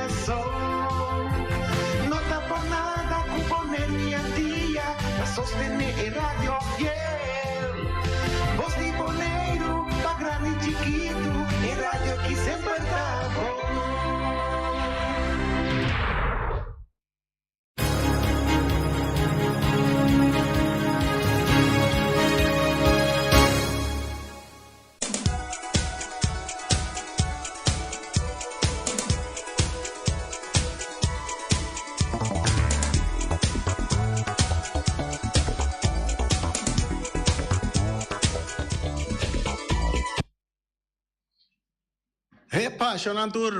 kurason. No ta por nada ku Boneiru i Antia ta sostené e radio fiel. Bos di Boneiru pa grandi i chikitu, e radio ki semper ta bon. Hepa, shownan tur.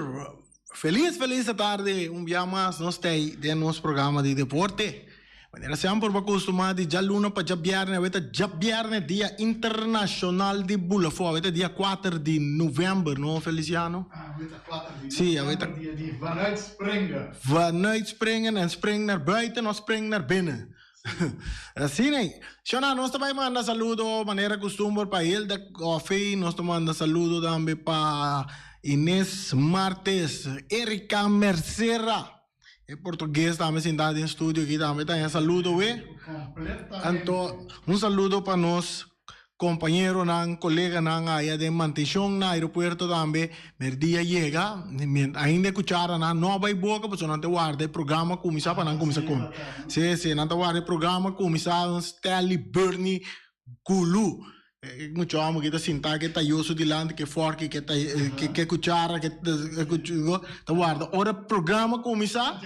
Feliz, feliz tarde. Un bia mas nos ta ei den nos programa di deporte. Manera semper bo a costuma di djaluna pa djabierne, awe ta djabierne dia internacional di bulafó. Awe ta dia kuater di november, no Feliciano? Awe ta kuater di Sí, awe ta. november, dia di vanuit springen. Vanuit springen en spring naar buiten of spring naar binnen. Asina ei. Shona, nos ta bai manda saludo manera costumber pa Hilda Coffey, nos ta manda saludo tambe pa Ines Martes, Erika Mercera, e portugues tambe sinta den studio aki tambe ta haña saludo we. Anto un saludo pa nos Compañeronan, coleganan aya den mantencion na aeropuerto tambe merdia yega, ainda e cucharanan no a bay boca pasobra nan ta warda e programa cuminsa pa nan cuminsa come. Si, si, nan ta warda e programa cuminsa, Stanley, Bernie, Gulu, e mucha homber ki ta sinta ke tayoso dilanti ke forki ke ke cuchara ke ta warda ora e programa cuminsa,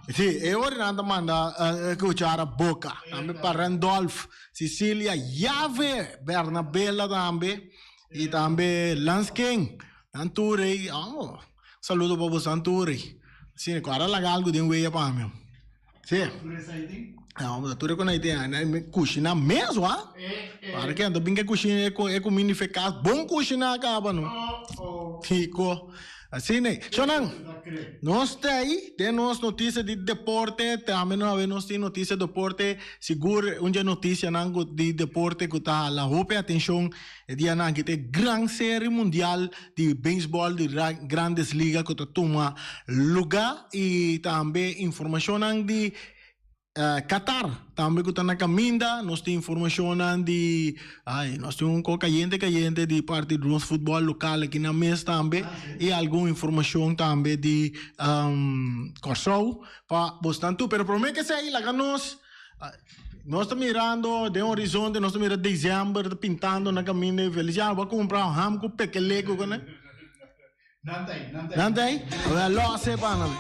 si, e ora nan ta manda e cuchara boca. Tambe pa Randolph. Cecilia Yave, Bernabela tambe y tambe Lance King. Nan tur ey, oh, saludo pa boso tur ey. Si, cu ara laga algo den weya pa mi. Si. No, tur e con ahí tin, cushina mes, wa? Para que ando bin ke cushina e cuminda fe cas, bon cushina caba no. Kiko. Asina ei. Shonnan, nos ta ei den nos notisia di deporte, tambe no awe nos tin notisia deporte, sigur un dje notisianan ku di deporte ku ta hala hopi atenshon e dianan aki ta e gran serie mundial di beisbòl di Grandes Liga ku ta tuma lugá i tambe informashonnan di Qatar tambe ku ta na kaminda nos tin informashonnan di ay nos tin un ko kayente kayente di parti di nos futbòl lokal aki na mes tambe i algun informashon tambe di Kòrsou pa bosnan tur pero promé ke esei laga nos nos ta mirando den horizonte nos ta mira desèmber ta pintando na kaminda i Feliciano bo a kumpra un ham ku pekelé ku kuné. Nan ta ei, nan ta ei. Nan ta ei? Awel lòs e pana mi.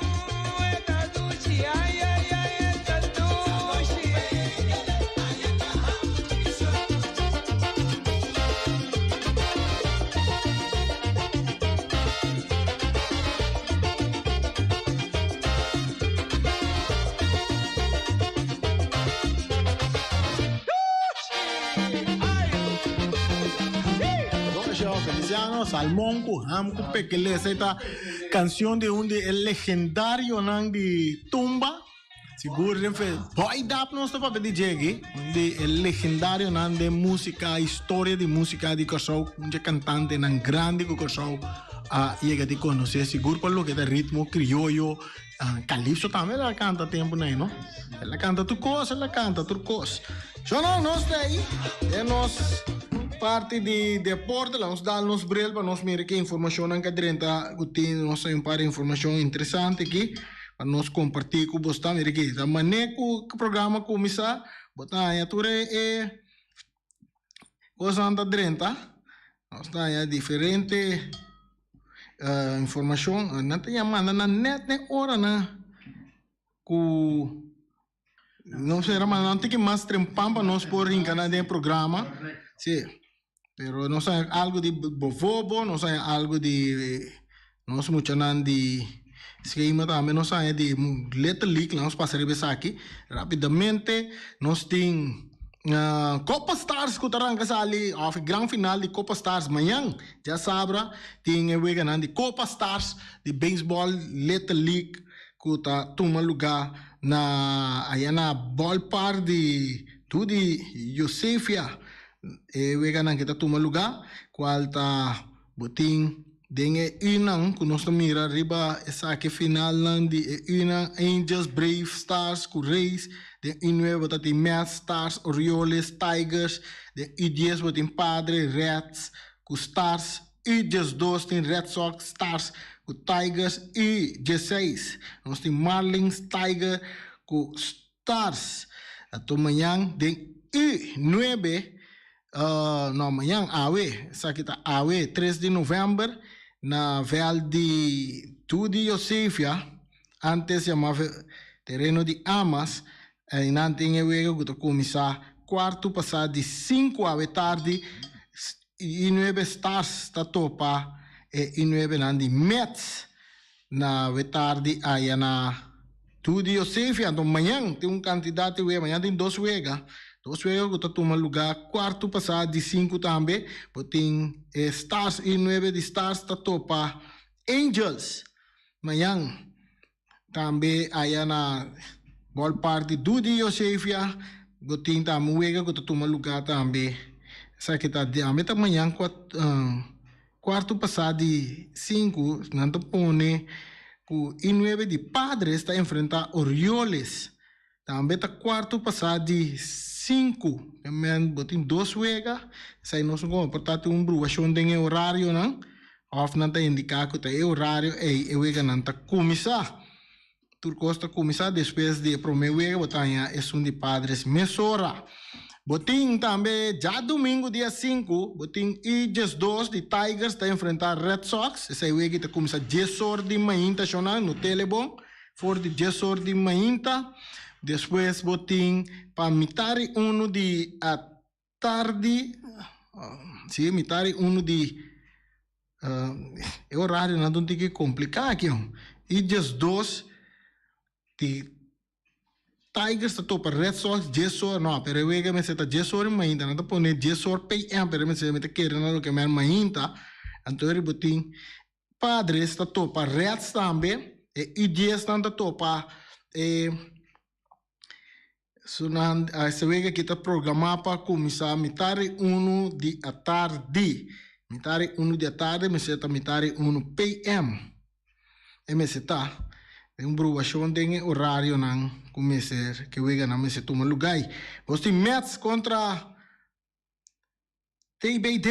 Feliciano, Salmon ku ham ku pekele. Esei ta kanshon di un di e legendarionan di tumba. Sigur den fe Boy Dap nos ta papia di dje aki. Un di e legendarionan den músika, historia di músika di Kòrsou. Un dje kantantenan grandi ku Kòrsou a yega di konosé. Sigur pa loke ta ritmo krioyo. Calypso tambe el a canta tempo na no. El a canta tur cos, el a canta tur cos. So no, nos ta ahí den nos parti di deporte, la nos dal nos bril pa nos mira ki informacionnan ka drenta ku tin nos un par di informacion interesante aki pa nos comparti ku bos ta. Mira aki, ta mane ku programa cuminsa, bo ta haña tur e Cosnan ta drenta, nos ta haña diferente informacion, nan ta yamanda nan net n'e oranan cu nos mester a manda nan tiki mas trempan pa nos por hinca nan den e programa, si, pero nos haña algo di bovobo, nos haña algo di nos muchanan di schema tambe, nos haña di Little League, nos pasa riba esaki rapidamente, nos tin Copa Stars ku ta ranka sali òf e gran final di Copa Stars mañan djasabra tin e weganan di Copa Stars di beisbòl Little League ku ta tuma lugá na aya na ballpark di Dudi Josefia e weganan ke ta tuma lugá kual ta bo tin. Den e Unan ku nos ta mira riba esaki finalnan di e Unan, Angels, Brave, Stars ku Rays. Den U nuebe bo ta tin Mets, Stars, Orioles, Tigers. Den U dies bo tin Padre, Reds ku Stars. U 12 tin Red Sox, Stars ku Tigers. U 16 nos tin Marlins, Tiger ku Stars. Anto mañan den U nuebe, no mañan awe, esaki ta awe tres di novèmber na vèlt di Tudi Josefia, antes yamá tereno di Amas, einan tin e wega ku ta kuminsá kuartu pasá di sinku awe tardi i nuebe Stars ta topa e i nuebenan di Mets na awe tardi aya na Tudi Josefia. Anto mañan tin un kantidat di wega, mañan tin dos wega, dos wega ku ta tuma lugá kuartu pasá di sinku tambe. Bo tin e Stars i nuebe di Stars ta topa Angels mañan tambe aya na ballpark di Dudi Josefia. Bo tin tambe un wega ku ta tuma lugá tambe, esaki ta tambe ta mañan kuartu pasá di sinku. Nan ta pone ku i nuebe di Padres ta enfrentá Orioles, tambe ta kuartu pasá di sinku. Men bo tin dos wega, esei nos no komo por ta tin un bruashon den e orarionan òf nan ta indiká ku ta e orario ei e weganan ta kuminsá. Tur kos ta kuminsá despues di e promé wega bo ta haña esun di Padres mesora. Bo tin tambe djadumingu dia sinku bo tin i 12 di Tigers ta enfrentá Red Sox. Esei wega ta kuminsá dies or di mainta shonnan, no tele bon, for di dies or di mainta. Despues bo tin pa mitari unu di atardi, si mitari unu di E orarionan ta un tiki kompliká aki hon. I 12 di Tigers ta topa Red Sox dies or, no, pero e wega mester ta dies or mainta, nan ta pone dies or PM, pero mester mi ta kere na loke men mainta. Anto e riba tin Padres ta topa Reds tambe, e U dies nan ta topa e Sunan ese wega aki ta programá pa kuminsá mitari unu di atardi. Mitari unu di atardi mester ta mitari unu PM. E mester ta den un bruashon den e orarionan ku mester ku e weganan mester tuma lugá. Nos tin Mets kontra TBD,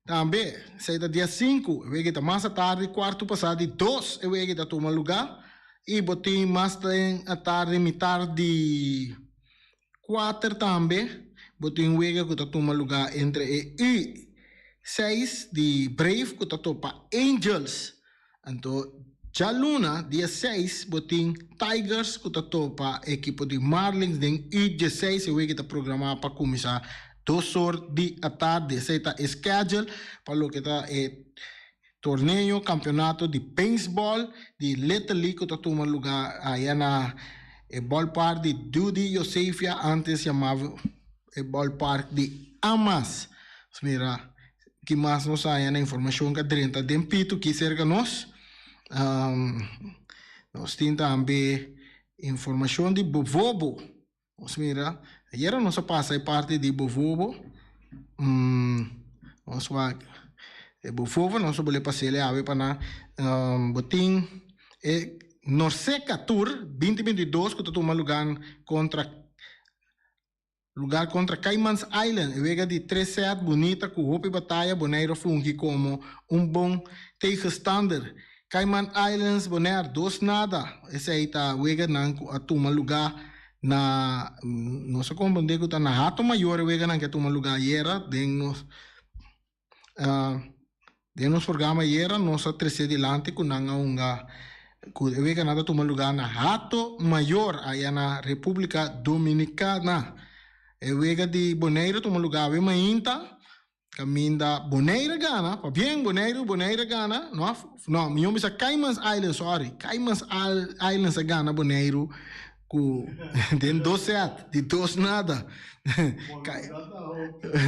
Tambe, esei ta dia sinku, e wega ta mas atardi, kuartu pasá di dos e wega ta tuma lugá i bo tin mas den atardi mitar di kuater tambe bo tin wega ku ta tuma lugá entre e U seis di Brave ku ta topa Angels. Anto djaluna dia seis bo tin Tigers ku ta topa ekipo di Marlins den U dieseis. E wega ta programá pa kuminsá dos or di atardi. Esei ta e schedule pa loke ta e torneo kampionato di beisbòl di Little League ku ta tuma lugá aya na e ballpark di Dudi Josefia, antes yamá e ballpark di Amas. Mira. Ki mas nos haña na informashon ku a drenta den pitu ki serka nos? Nos tin tambe informashon di Bovobo. Nos mira, ayera nos a pasa e parti di Bovobo. Nos wak e Bovobo, nos a bole pas'el awe pa nan. Bo tin e Norseca Tour 2022 ku ta tuma luga kontra Lugar kontra Caymans Island, e wega di tres sèt bunita ku hopi bataya, Boneiru a fungi komo un bon tegenstander. Cayman Islands, Bonaire, dos nada. Esei ta weganan ku a tuma lugá na, nos a komprendé ku ta na Hato Mayor e weganan ku a tuma lugá ayera den nos Den nos programa ayera nos a trece dilanti cu nan a hunga cu e wega nan ta tuma lugar na Hato Mayor aya na Republica Dominicana. E wega di Bonaire tuma lugar awe mainta caminda Bonaire gana, pabien Bonaire, Bonaire gana, no, no mi bisa Caymans Islands, sorry, Caymans Islands a gana Bonaire Ku den dos set di dos nada.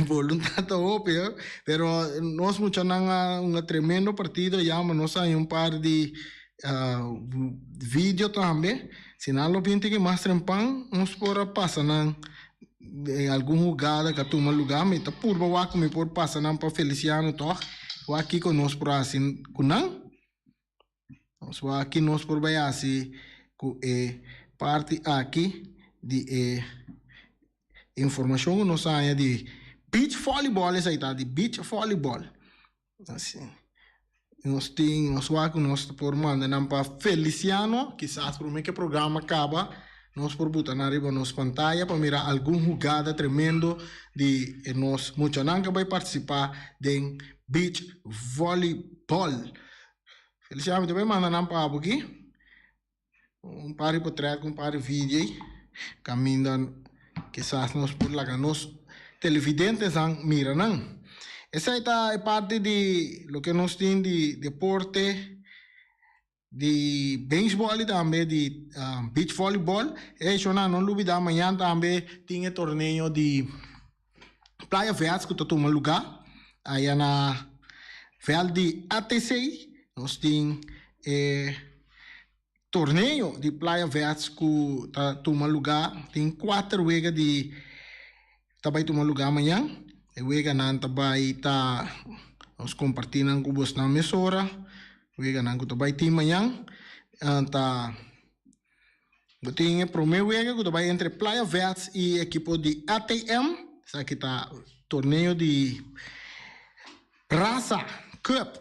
Voluntad ta hopi, eh. Pero nos muchanan a un tremendo partido ya, ma nos haña un par di video tambe. Si nan lo bin tiki mas trempan, nos por a pasa nan den algun hugada ku a tuma lugá. Mi ta purba wak ku mi por pasa nan pa Feliciano tòg. Wak kiko nos por hasi ku nan. Nos wak ki nos por bai hasi ku e parti aki di e informashon ku nos haña di beach volleyball esei ta di beach volleyball. Nos tin nos wak ku nos por manda nan pa Feliciano kisas prome ku e programa kaba nos por buta nan riba nos pantaya pa mira algun hugada tremendo di e nos muchanan ku bai partisipa den beach volleyball. Feliciano mi ta bai manda nan pa abo aki un par di potret ku un par di video ei kaminda kisas nos por laga nos televidentenan mira nan. Esei ta e parti di loke nos tin di deporte di beisbòl i tambe di beach volleyball. E shownan no lubida mañan tambe tin e torneo di Playa Vets ku ta tuma lugá aya na vèlt di ATC. Nos tin e torneo di Playa Vets ku ta tuma lugá. Tin kuater wega di ta bai tuma lugá mañan. E weganan ta bai ta nos kompartí nan ku bosnan mesora. Weganan ku ta bai tin mañan ta. Bo tin e prome wega ku ta bai entre Playa Vets i ekipo di ATM. Esaki ta torneo di Brasa Cup,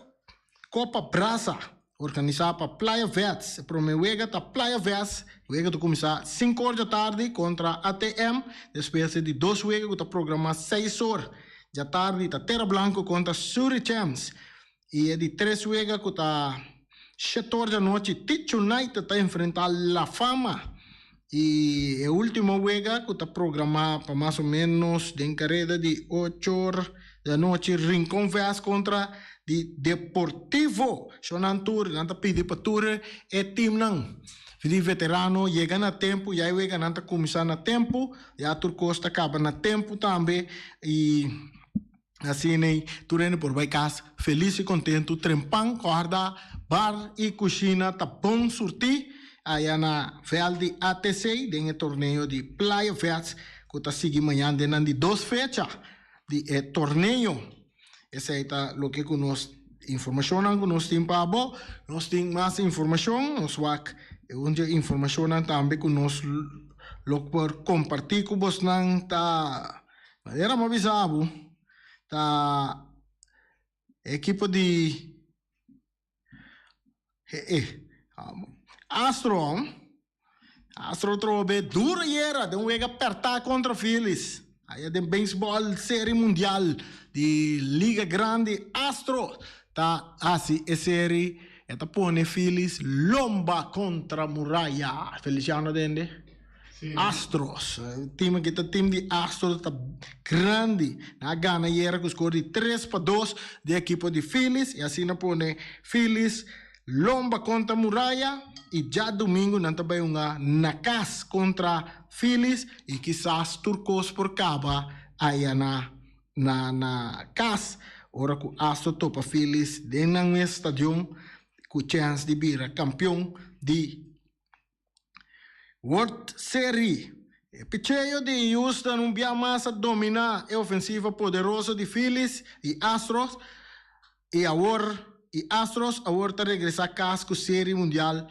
Kopa Brasa, organisá pa Playa Vets. E prome wega ta Playa Vets, wega ta kuminsá sinku or dja tardi kontra ATM. Despues e di dos wega ku ta programá seis or dja tardi ta Terra Blanco kontra Suri Champs. I e di tres wega ku ta shete or di anochi Teach United ta enfrentá La Fama. I e último wega ku ta programá pa mas o ménos den kareda di ocho or di anochi Rincon Vest kontra di Deportivo. Shownan tur nan ta pidi pa tur e timnan di veterano yega na tempu ya e weganan ta kuminsá na tempu ya tur kos ta kaba na tempu tambe i. Asina ei tur hende por bai kas felis i kontentu. Trempan kòrda bar i kushina ta bon surtí aya na vèlt di ATC den e torneo di Playa Vets ku ta sigui mañan den nan di dos fecha di e torneo. Esei ta loke ku nos informashonnan ku nos tin pa abo. Nos tin mas informashon, nos wak e un dje informashonnan tambe ku nos lo por kompartí ku bosnan ta. Manera mi a bisa bo, ta ekipo di Astro, Astro trobe duro ayera den un wega pertá kontra Phillies. Aya den beisbòl Serie Mundial di Liga Grandi Astro ta hasi e seri, e ta pone Phillies lomba kontra muraya. Feliciano dende. Astros, team aki ta team di Astros ta grandi. Nan a gana ayera ku skor di 3-2 di ekipo di Phillies i asina pone Phillies lomba kontra muraya i djadumingu nan ta bai hunga na kas kontra Phillies i kisas tur kos por kaba aya na na na kas ora ku Astro topa Phillies den nan mes stadion ku chèns di bira kampion di World Serie. E picheo di Houston un bia mas a domina e ofensiva poderoso di Phillies y Astros y awor y Astros awor ta regresa cas cu Serie Mundial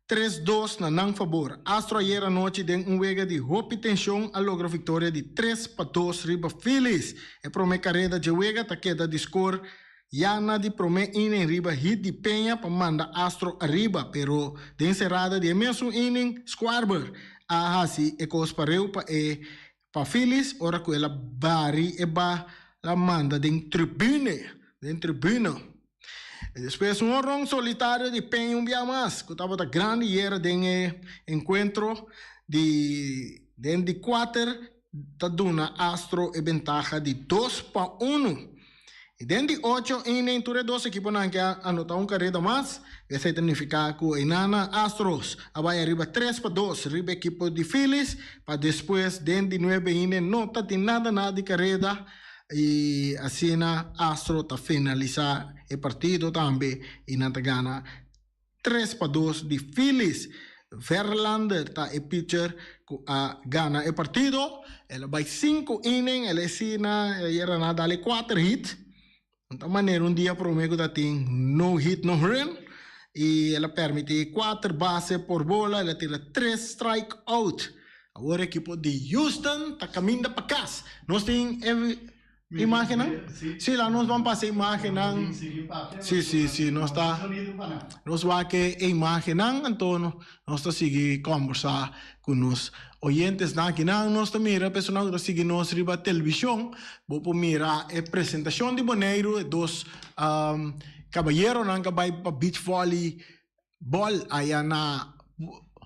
tres dos na nan fabor. Astro ayer anochi den un wega di hopi tension a logra victoria di 3-2 riba Phillies. E prome careda dje wega ta keda di score Yana di promé inning riba hit di Peña pa manda Astro ariba, pero den serada di e mesun inning Schwarber a hasi e kos pareu pa e pa Phillies ora ku el a bari e bala manda den tribune den tribune. E despues un honron solitario di Peña un bia mas ku tabata grandi yera den e enkuentro di den di kuater ta duna Astro e bentaha di 2-1. I den di ocho inning tur e dos ekiponan ke a anota un kareda mas. Esei ta nifiká ku einana Astros a bai ariba 3-2 riba ekipo di Phillies pa despues den di nuebe inning no ta tin nada nada di kareda i asina Astro ta finalisá e partido tambe i nan ta gana 3-2 di Phillies. Verlander ta e pitcher ku a gana e partido. El a bai sinku inning, el a asina yera na dale kuater hit. No ta manera un dia prome ku ta tin no hit no run i el a permití kuater base por bola, el a tira tres strike out. Awor ekipo di Houston ta kaminda pa kas. Nos tin e imagennan? Sí, la nos ban pasa e imagennan. Sí, sí, sí, nos ta nos wak e imagennan anto nos ta sigui kombersá ku nos oyentesnan akinan. Nos ta mira personanan ku ta sigui nos riba televishon. Bo por mira e presentashon di Boneiru, e dos kabayeronan ku a bai pa beach volley bòl aya na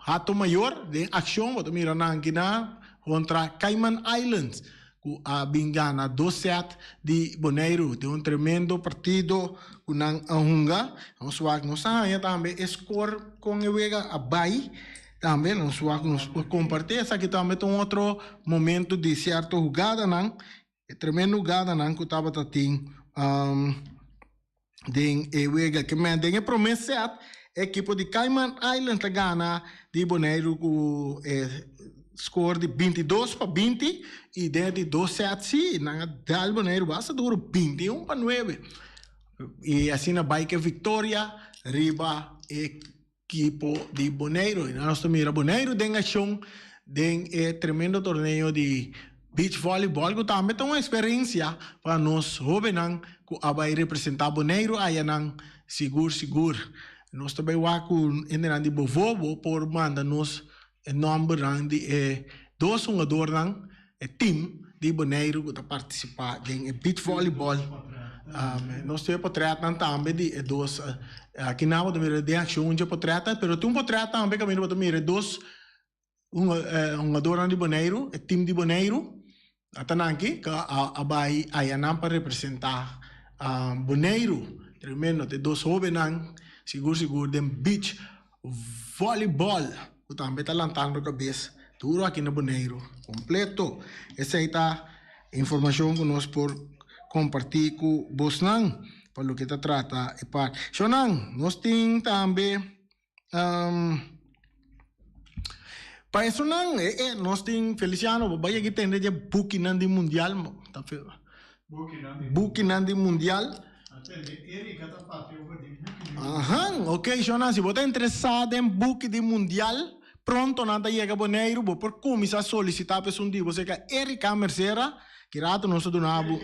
Hato Mayor den akshon. Bo ta mira nan akinan kontra Cayman Islands ku a bin gana dos sèt di Boneiru den un tremendo partido ku nan a hunga. Nos wak nos a haña tambe e skor kon e wega a bai tambe nos wak nos por kompartí esaki tambe ta un otro momento di sierto hugadanan e tremendo hugadanan ku tabata tin den e wega ke men den e prome set e ekipo di Cayman Island ta gana di Boneiru ku e score di 22 pa 20 i den e di dos set si nan a dal Boneiru basta duro 21 pa 9 i asina bai ke viktoria riba e Ekipo di Boneiru. I nos ta mira Boneiru den akshon den e tremendo torneo di beach volleyball ku tambe ta un eksperensia pa nos hóbennan ku a bai representá Boneiru ayanan sigur sigur. Nos ta bai wak ku hendenan di Bovobo por manda nos e nòmbernan di e dos hungadornan, e tim di Boneiru ku ta partisipá den e beach volleyball. Nos tin e potrètnan tambe di e dos. Aki nan bo ta mira den akshon dje potrètnan, pero tin un potrèt tambe kaminda bo ta mira e dos hungadornan di Boneiru, e tim di Boneiru. Ata nan aki ku a bai ayanan pa representá Boneiru. Tremendo, ta e dos hóbennan sigur sigur den beach volleyball ku tambe ta lantando kabes duro aki na Boneiru kompleto. Esei ta informashon ku nos por kompartí ku bosnan pa loke ta trata e parti. Shownan, nos tin tambe. Pa esonan nos tin Feliciano bo bai yegi tende dje bukinan di mundial ta fe bukinan di mundial ahan ok shownan si bo ta interesa den buki di mundial pronto nan ta yega Boneiru bo por kuminsa solisita pa esun di bo seka Erika Mercera. Ki rato nos ta duna bo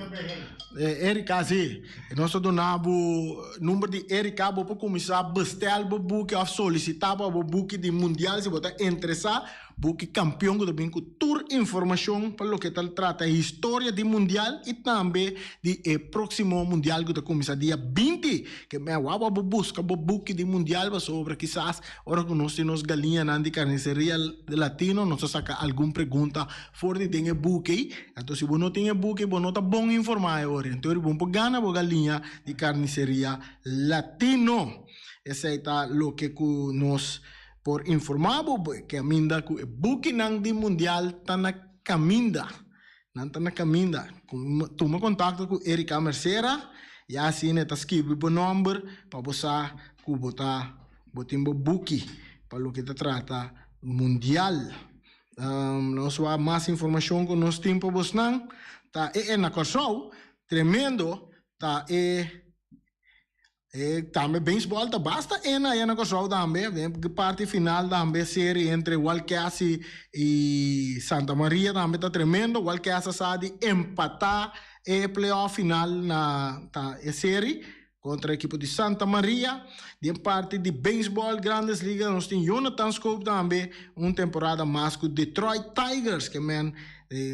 Erika si nos ta duna bo number di Erika bo por kuminsá bestel bo buki òf solisitá pa bo buki di mundial si bo ta interesá buki kampion ku ta bin ku tur informashon pa loke ta trata historia di mundial i tambe di e próksimo mundial ku ta kuminsá dia 20 ke mei wou bo buska bo buki di mundial pasobra kisas ora ku nos tin nos galiñanan di karniseria latino nos ta saka algun pregunta For di den e buki ei, anto si bo no tin e buki bo no ta bon informá e ora. Anto bo por gana bo galiña di Carniceria Latino. Esei ta loke ku nos por informá bo kaminda ku e bukinan di mundial ta na kaminda. Nan ta na kaminda. Tuma kontakto ku Erika Mercera ya asina e ta skibi bo nòmber pa bo sa ku bo ta bo tin bo buki pa loke ta trata mundial. Nos wak mas informashon ku nos tin pa bosnan ta e e na Kòrsou tremendo ta e e tambe beisbòl ta basta e na na Kòrsou tambe den parti final tambe seri entre Walkesi i Santa Maria tambe ta tremendo Walkesi a sa di empatá e playoff final na ta e seri. Kontra ekipo di Santa Maria. Den parti di beisbòl Grandes Ligas nos tin Jonathan Schoop tambe un temporada mas ku Detroit Tigers ke men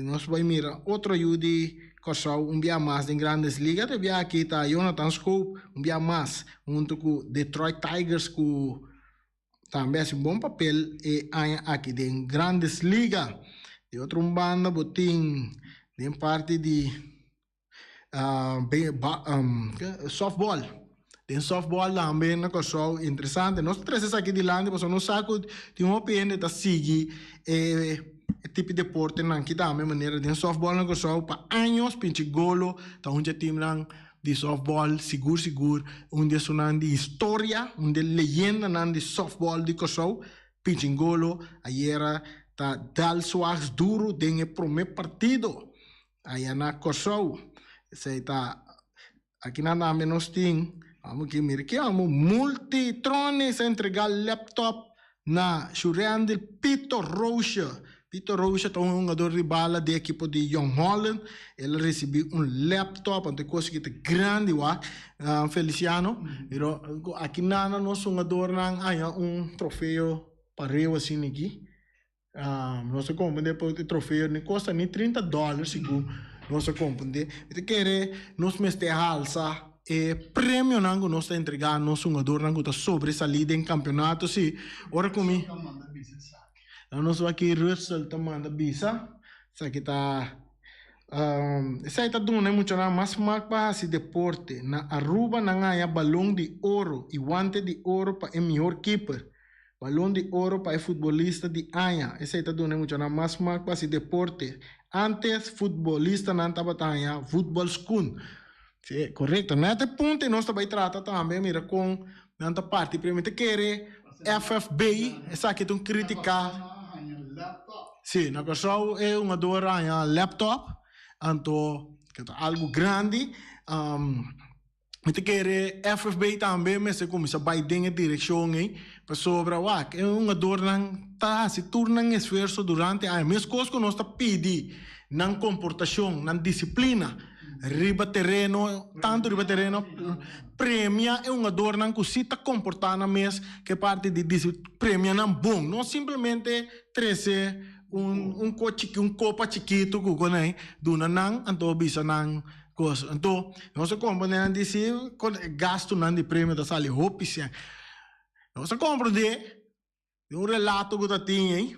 nos bai mira otro yu di Kòrsou un bia mas den Grandes Ligas e bia aki ta Jonathan Schoop un bia mas huntu ku Detroit Tigers ku tambe hasi un bon papel e aña aki den Grandes Liga. Di otro un banda bo tin den parti di Softball. Den softball tambe na Kòrsou interesante. Nos ta trese esaki dilanti pasobra nos sa ku tin hopi hende ta sigui e tipo di deportenan aki tambe manera den softball na Kòrsou pa años Pinchi Golo ta un dje timnan di softball sigur sigur un di esunnan di historia un di e leyendanan di softball di Kòrsou. Pichingolo ayera ta dal suags duru den e prome partido. Aya na Kòrsou. Esei ta Aki nan tambe nos tin, amo ki mira ki amo, Multitronics a entrega laptop na Shurendel Pito Roosje. Pito Roosje ta un hungador di bala di ekipo di Jong Holland. El a ricibi un laptop, anto e cos aki ta grandi wak, Feliciano. Pero aki nan nos hungadornan haña un trofeo pareu asina aki. Nos a comprende pa e trofeo ni kosta ni 30 dòler sigur nos a comprende. Mi ta kere nos mester halsa e premionan ku nos ta entregá nos hungadornan ku ta sobresalí den kampeonato si ora ku mi nos wak Russell ta manda bisa esaki ta esei ta duna e muchanan mas smak pa hasi deporte. Na Aruba nan haña balon di oro i wante di oro pa e mihor keeper. Balon di oro pa e futbolista di aña. Esei ta duna e muchanan mas smak pa hasi deporte. Antes futbolistanan tabata haña voetbalschoen. Sí, korekto. Net e punto ei nos ta bai trata tambe, mira kon nan ta parti premio. Mi ta kere FFB, esaki ta un kritika. Sí, na Kòrsou e hungador a haña laptop, anto ke ta algu grandi. Mi ta kere FFB tambe mester kuminsá bai den e direkshon ei, pasobra wak e hungadornan ta hasi tur nan esfuerso durante aña. Meskos ku nos ta pidi nan komportashon, nan disiplina riba tereno, tantu riba tereno, premia e hungadornan ku si ta komportá nan mes ku e parti di premia nan bon, no simplemente trese un un un kopa chikitu ku konei duna nan anto bisa nan. Kos. Anto, nos a komprendé nan di si kon e gastunan di premio ta sali hopi sèn. Nos a komprendé di un relato ku ta tin ei,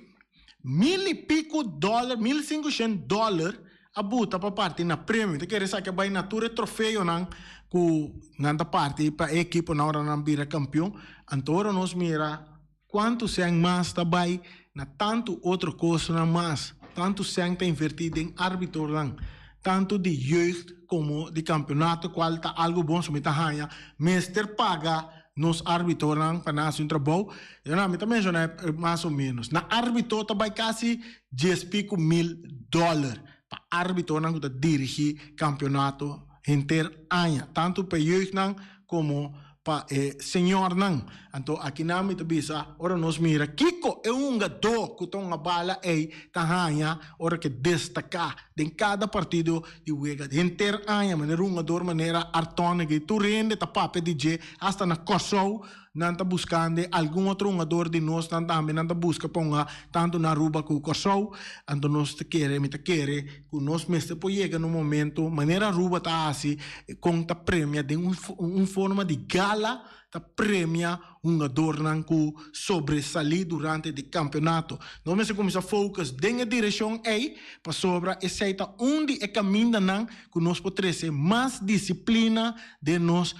mil i piku dòler, 1500 dòler a buta pa parti na premio. Ta kere esaki a bai na tur e trofeonan ku nan ta parti pa e ekiponan ora nan bira kampion. Anto ora nos mira Kuantu sèn mas ta bai na tantu otro kosnan mas? Tantu sèn ta invertí den arbitronan, tantu di jeugd komo di kampionato, kual ta algu bon so mi ta haña mester paga nos arbitronan pa nan hasi un trabou. Yo mi ta menshoná mas o ménos. Na arbitro ta bai kasi dies piku mil dòler pa arbitronan ku ta dirigí kampionato henter aña, tantu pa e jeugdnan komo pa e señornan. Anto akinan mi ta bisa, ora nos mira kiko e hungadó ku ta hunga bala ei ta haña ora ke destaká den kada partido di wega henter aña, manera un hungador manera Artonegui, tur hende ta papia di dje, asta na Kòrsou nan ta buskando algun otro hungador di nos nan tambe nan ta buska pa hunga tantu na Aruba ku Kòrsou. Anto nos ta kere, mi ta kere ku nos mester por yega na un momento manera Aruba ta hasi kon ta premia den un un forma di gala ta premia hungadornan ku sobresalí durante di kampeonato. Nos mester kuminsá focus den e direkshon ei pasobra esei ta un di e kamindanan ku nos por trese mas disiplina den nos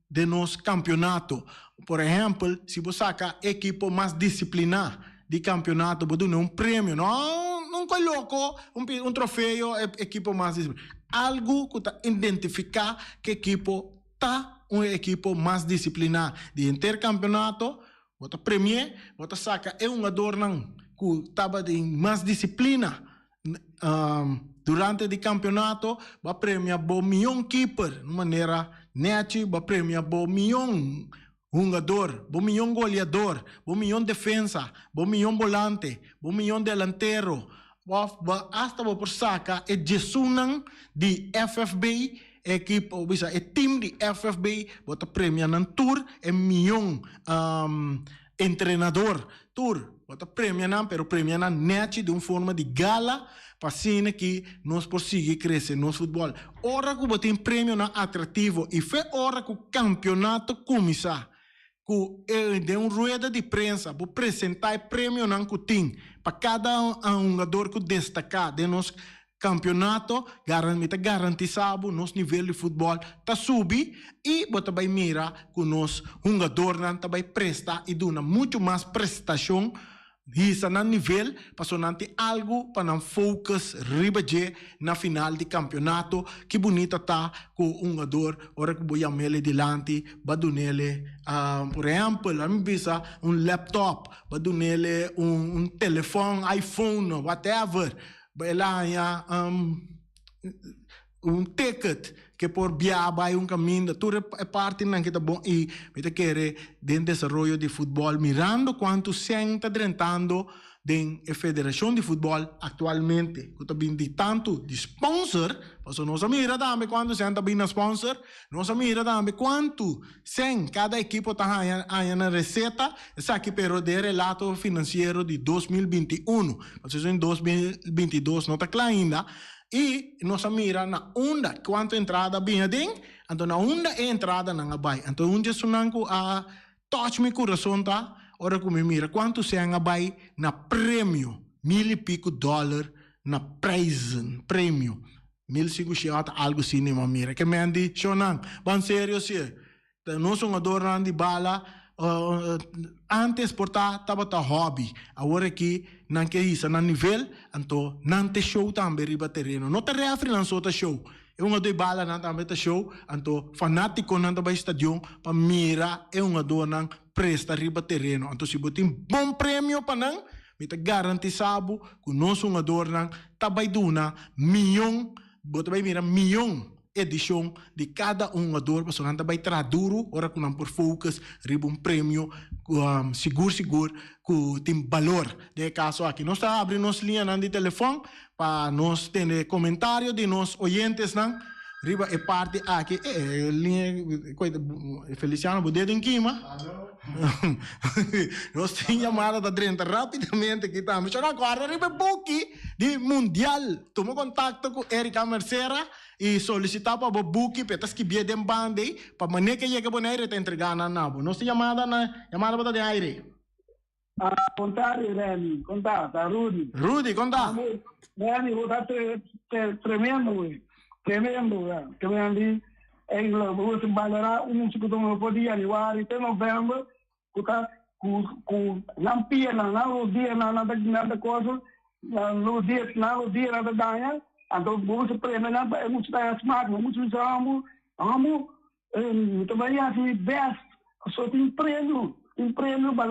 den nos kampeonato. Por ehèmpel si bo saka ekipo mas disipliná di campeonato bo duna un premio no un coi loco un un trofeo e equipo mas algo cu ta identifica cu equipo ta un equipo mas disciplina di henter campeonato bo ta premie bo ta saca e hungadornan cu tabatin mas disciplina durante di campeonato bo a premia bo mion keeper manera nechi bo a premia bo mion Hungador, bo miyon goleador, bo miyon defensa, bo miyon bolante, bo miyon delantero, of bo hasta bo por saca e djesunnan di FFB, e ekipo, bisa e team di FFB, bo ta premia nan tur, e miyon entrenador, tur, bo ta premia nan, pero premia nan nechi den un forma di gala, pa asina ki nos por sigui crece nos futbol. Ora cu bo tin premionan atractivo y fe ora cu campeonato cuminsa, cu den un rueda di prensa bo presenta e premionan cu tin pa cada hungador cu destaca den nos Campeonato, mi ta garantisa bo nos nivel di futbol ta subi y bo ta bay mira cu nos hungadornan ta bay presta y duna mucho mas prestacion, hisa nan nivel pasobra nan tin algo pa nan focus riba dje na final di campeonato. Ki bunita ta cu un hungador ora cu bo yam'ele dilanti ba dun'ele por ehempel ami bisa un laptop, ba dun'ele un telefon, iPhone, whatever. El a haña Un ticket ke por bia bai un kaminda, tur e partinan ke ta bon i mi ta kere den desaroyo di futbòl mirando kuantu sèn ta drentando den e federashon di futbòl aktualmente ku ta bin di tantu di sponsor, pasobra nos a mira tambe kuantu sèn ta bin na sponsor, nos a mira tambe kuantu sèn kada ekipo ta haña haña na reseta, esaki pero den relato finansiero di 2021, pasobra esun 2022 no ta kla ainda. I nos a mira na unda kuantu entrada a bin aden, anto na unda e entradanan a bai. Anto un di esunnan ku a touch mi kurason ta ora ku mi mira kuantu sèn a bai na premio, mil i piku dòler na prijzen, premio, 1500 òf algu asina mi a mira. Ke men di, Shownan, ban serio si. Ta nos hungadornan di bala antes por ta tabata hobby, awor aki nan ke hisa nan nivel, anto nan te show tambe riba tereno. No ta refrinan so ta show, e hungador di balanan tambe ta show, anto fanaticonan ta bay stadion pa mira e hungadornan presta riba tereno. Anto si bo tin bon premio pa nan, mi ta garantisa bo cu nos hungadornan ta bay duna miyon, bo ta bay mira miyon edishon di kada un hungador pasobra nan ta bai traha duru ora ku nan por focus riba un premio sigur sigur ku tin balor. Den e kaso aki nos ta habri nos liñanan di telefòn pa nos tende komentario di nos oyentesnan riba e parti aki. E liña Feliciano bo dedo in kima? Nos tin yamada ta drenta rapidamente aki tambe. Shon a kòrda riba e buki di mundial. Tuma kontakto ku Erika Mercera i solisitá pa bo buki p'e ta skibié den banda ei pa manera ke yega Bonaire e ta entregá nan na bo. Nos tin yamada na yamada bo ta den aire. Ah, kon ta di Remy? Kon ta? Ta Rudy. Rudy, kon ta? Remy, bo ta tremendo wey. Tremendo, ya. Tremendo. Eigenlijk, bo ta balorá un mucha ku ta for di januari te november, ku ta ku ku nan pianan, nan rodianan, nan ta nan ta kosa, nan rodia nan rodianan ta daña, anto bo mester prende nan pa e mucha ta haña smak. Bo mucha bisa amo, amo, mi ta bai hasi mi best, pasobra tin premio, tin premio pa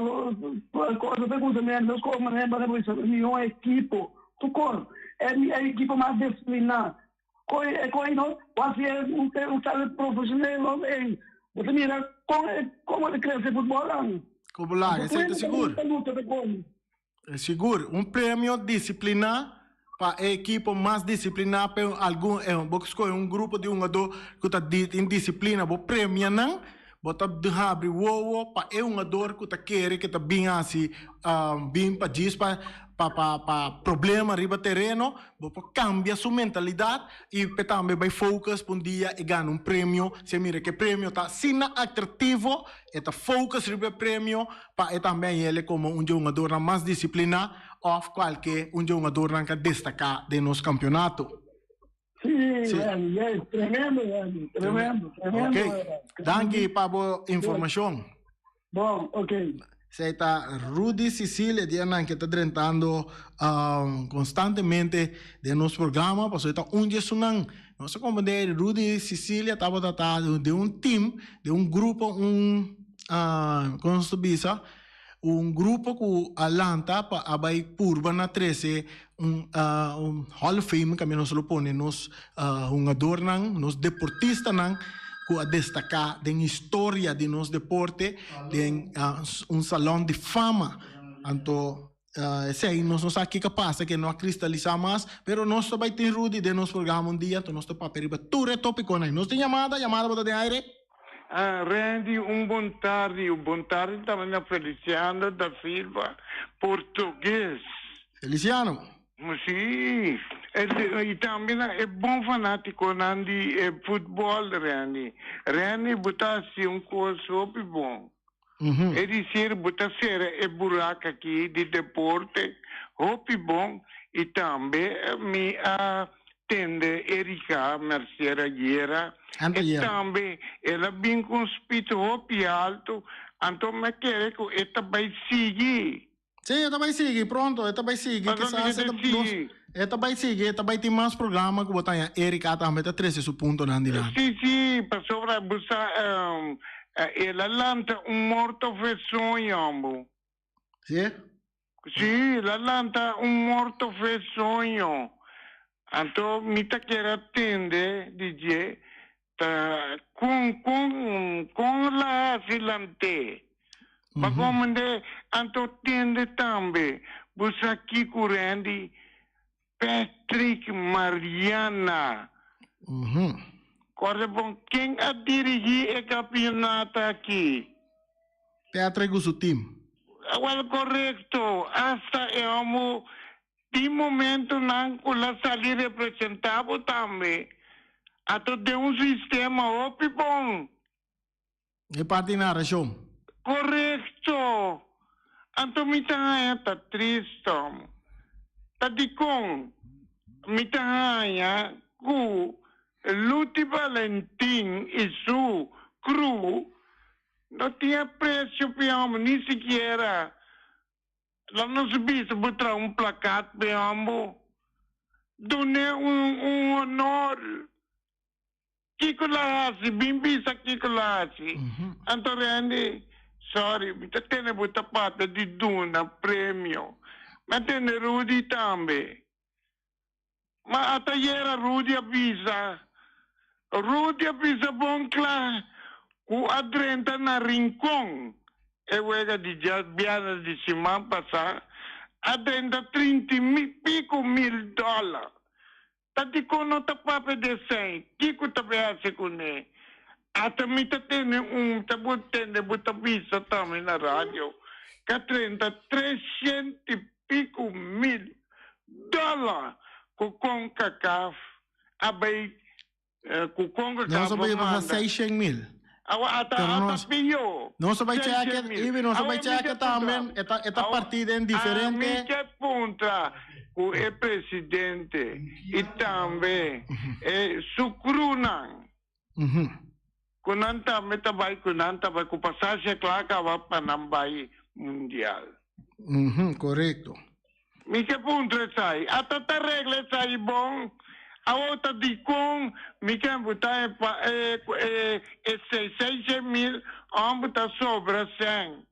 kosa ta kusa nos komo manera bo bisa mihó ekipo, tur kos, e e ekipo mas disipliná. Koe e koe no bo hasi e un un talent profesional no ey bo ta mira kon e komo e ta crece futbol an. Kobo laga esey ta sigur. Sigur un premio disciplina pa e ekipo mas disciplina pe algun bo scoge un grupo di hungador cu ta tin disciplina bo premia nan bo ta habri wowo pa e hungador cu ta kere cu ta bin haci bin pa djis pa pa pa problema riba tereno bo por cambia su mentalidad y p'e tambe bay focus pa un dia e gana un premio si e mira cu e premio ta asina atractivo e ta focus riba e premio pa e tambe hañele como un dje hungadornan mas disciplina of cualke un dje hungadornan cu a destaca den nos campeonato. Sí, sí. Yes, tremendo, tremendo, tremendo. Ok, danki pa bo informacion. Bon, ok. Esei ta Rudy Cecilia di anan ke ta drentando constantemente den nos programa pasobra e ta un di esunnan. Nos a comprende Rudy Cecilia tabata ta den un team, den un grupo, un kon nos ta bisa? Un grupo ku a lanta pa a bai purba na trese un Hall of Fame kaminda nos lo pone nos hungadornan, nos deportistanan ku a destaká den historia di nos deporte den un salon di fama. Anto esei nos no sa kiko a pasa ke no a kristalisá mas, pero nos ta bai tin Rudy den nos programa un dia, anto nos ta papia riba tur e topikonan. Nos tin yamada, yamada bo ta den aire. Ah, Randy, un bon tardi. Un bon tardi tambe na Feliciano da Silva, portugues. Feliciano. Sí, i tambe na e bon fanátikonan di e futbòl, Randy. Randy, bo ta hasi un kos hopi bon. E disir, bo ta sera e burak aki di deporte hopi bon i tambe mi a tende Erika Mercier ayera, e tambe el a bin ku un speed hopi alto, anto mi a kere ku e ta bai sigui. Sí, e ta bai sigui pronto, e ta bai sigui, Pasobra kisas mi e ta ta sigui. e ta bai sigui, e ta bai tin mas programa ku bo ta haña Erika tambe ta trese su puntonan dilanti. Sí, sí, pasobra bo sa el a lanta un morto fe soño, ambo. Sí? Sí, el a lanta un morto fe soño. Anto mi ta kier a tende di dje ta kon kon kon la hasi lant'é. Pa komende anto tende tambe bo sa kiko Randy Patrick Mariana. Kòrda bon ken a dirigí e kampionato aki. Patrick ku su team. Awel korekto, asta e homo Tin momentonan ku la sali representá bo tambe. Ato den un sistema hopi bon. E parti narashon. Korekto! Anto mi ta haña ta trist om. Ta dikon mi ta haña ku Luti Valentin i su crew no tin apresio p'e hòmber ni sikiera. Lo nos bisa bo traha un plakat p'e hombo. Dun'é un un honor. Kiko lo hasi? Bin bisa kiko lo hasi. Anto Randy, sorry, mi ta tende bo ta papia di duna premio. Mi a tende Rudy tambe. Ma ata ayera Rudy a bisa, Rudy a bisa bon kla ku a drenta na Rincon e wega di djabièrnè di siman pasá, a drenta trinta i pico mil dòler. Ta dikon no ta papia di esei? Kiko ta bai hasi kuné? Ata mi ta tende un ta bo tende bo ta bisa tambe na radio ka 33 i pico mil dollar cu Concacaf a bay cu Concacaf Nos a a bay pasa manda. 600 mil. Awa ata Pero ata nos pio nos a bay 600 cheque, mil. Ibi, nos a Awa bay mi cheque ke tambe, puntra e ta e ta awa partí den ami diferente ke puntra cu e presidente y tambe e su crewnan. Ku nan tambe ta bai ku nan ta bai ku pasashi a kla kaba pa nan bai mundial. Korekto. Mi ke puntra esai. Ata ta regla esai bon? Awor ta dikon mi ke buta e pa e e e seisensha mil òmber ta sobra sèn.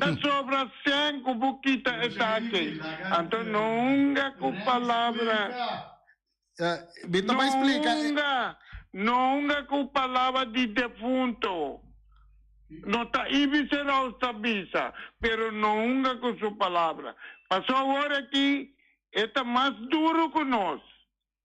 Ta sobra sèn ku bo kita esaki. Anto no hunga ku palabra. Mi ta bai splika. No hunga, no hunga ku palabra di defunto. No ta Ibi Seraus ta bisa, pero no hunga ku su palabra. Paso awor aki e ta mas duro ku nos.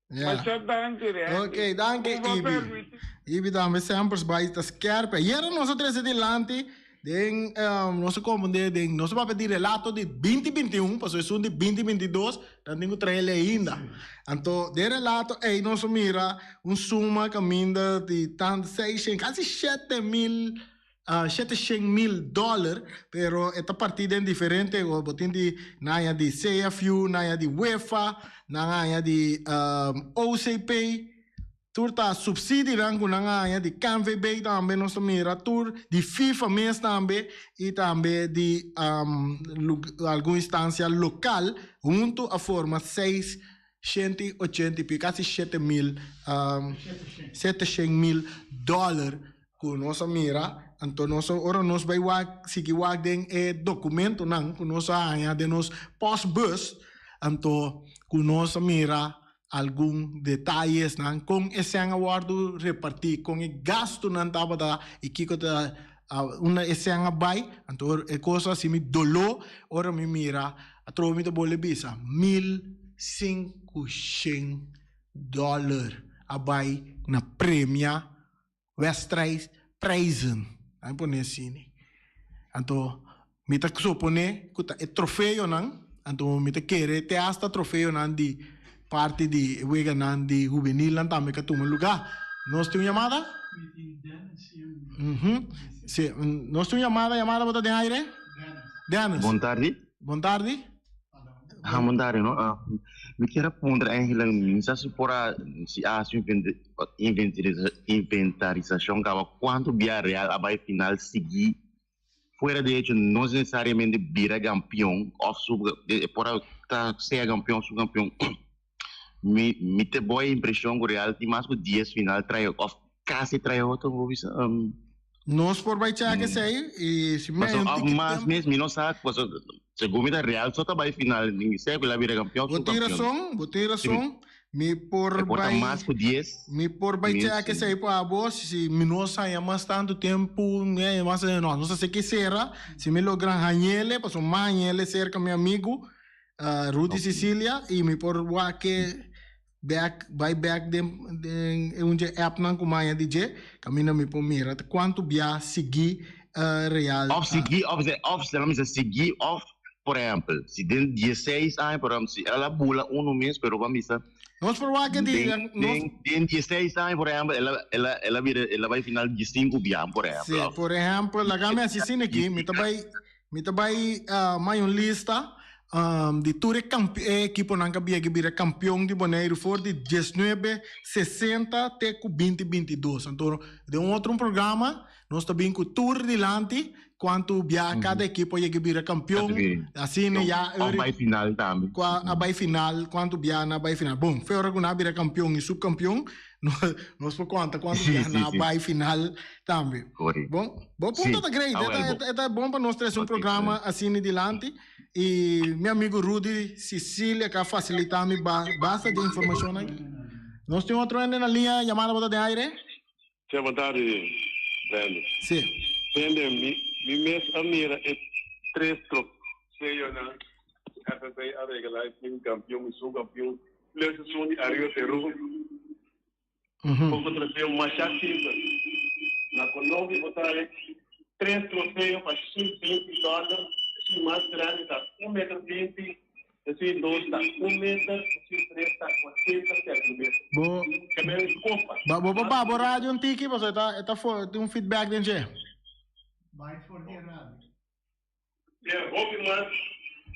Ja. Masha danki, Randy. Ok, danki Ku bo Ibi. permiti. Ibi tambe semper bai ta skerp. Ayera nos a trese dilanti den um, nos a komprende den nos a papia di relato di 2021, pasobra esun di 2022 nan tin ku trael ainda. Anto den relato ei nos a mira un suma kaminda di tan 600, kasi 7000 700 mil dòler, pero e ta partí den diferente, bo tin di nan haña di CFU, nan haña di UEFA, nan haña di OCP, tur ta supsidinan ku nan haña di KNVB tambe nos ta mira tur, di FIFA mes tambe i tambe di algun instansia lokal huntu a forma 680 i pico, kasi 7000, 700 mil dòler ku nos a mira. Anto nos ora nos bai wak sigui wak den e dokumentonan ku nos a haña den nos postbus, anto ku nos a mira algun detayesnan kon e sèn a wòrdu repartí, kon e gastunan tabata i kiko ta unda e sèn a bai. Anto e kos a hasi mi doló ora mi mira atrobe mi ta bolbe bisa 1500 dòler a bai na premia wedstrijd prijzen. Nan pone asina. Anto mi ta supone ku ta e trofeonan, anto mi ta kere te hasta trofeonan di parti di e weganan di hubenilnan tambe ka tuma lugá. Nos tin un yamada? Si, nos tin un yamada, yamada bo ta den aire? Dennis. Bon tardi. Bon tardi. Ah, bon tardi, no? Ah, mi kier a puntra eigenlijk, mi sa si por a, si a hasi inventarisacion caba cuanto bia Real a bay final sigui fuera de hecho no necesariamente bira campeon of sub, por a ta sea campeon of subcampeon. Mi, mi te boy impresion cu Real tin mas cu 10 final trae of casi trae otro, bo bisa, Nos por bay check esey y si Paso, un of tiki mas tempo. mes, mi no sa, paso. Segun mi ta Real so ta bai final, sea ku el a bira kampion Bo tin subkampion. rason, bo tin rason. Mi por E por ta bai mas ku dies. Mi por bai Mi cheka si. esei pa abo, si mi no haña mas tantu tempu, mi haña mas, no, nos a seki sera, si mi logra hañ'ele, pasobra mi a hañ'ele serka mi amigu, Rudy Cecilia, i mi por wak e bek, bai bek den den e un dje appnan ku mi haña di dje, kaminda mi por mira kuantu bia sigui Real. Òf sigui, òf òf si nan a bisa sigui òf por ehèmpel, si den dieseis aña, por ehèmpel, si el a bula unu mes, pero ban bisa Nos por wak di den den den dieseis aña, por ehèmpel, el a el a el a bira el a bai final diesinku bia, por ehèmpel, Sí, òf. por ehèmpel, laga mi hasi asina aki, mi ta bai Mi ta bai mai un lista di tur e e ekiponan ku a biega bira kampion di Boneiru for di diesnuebe sesenta te ku binti bintidos. Anto den un otro programa nos ta bin ku tur dilanti kuantu bia kada ekipo a yega bira kampion. Asina ya Of bai final tambe. Kua a bai final, kuantu bia nan a bai final. Bon, fe ora ku nan a bira kampion i supkampion Nos por konta kuantu bia nan a bai final tambe. Bon, bo punto ta great. E ta bon pa nos trese un programa asina dilanti. I mi amigo Rudy Cecilia ka fasilita mi basta di informashonnan aki. Nos tin otro hende na liña, yamada bo ta den aire? Sí, bon tardi, Randy. Sí. Tende, mi, mi mes a mira e tres trofeonan ku FFA a regalá e team kampion i subkampion Plus esun di Ariba Peru. Poko trofeo masha simpel. Na Colombia bo ta haña tres trofeo pa 120 dòler. Esun mas grandi ta un meter binti, esun dos ta un meter, esun tres ta ochenta sentimeter. Bo Kemey un kopa. Ba bo por baha bo radio un tiki pasobra e ta e ta tin un feedback den dje. Bai for di e radio. Tin hopi mas,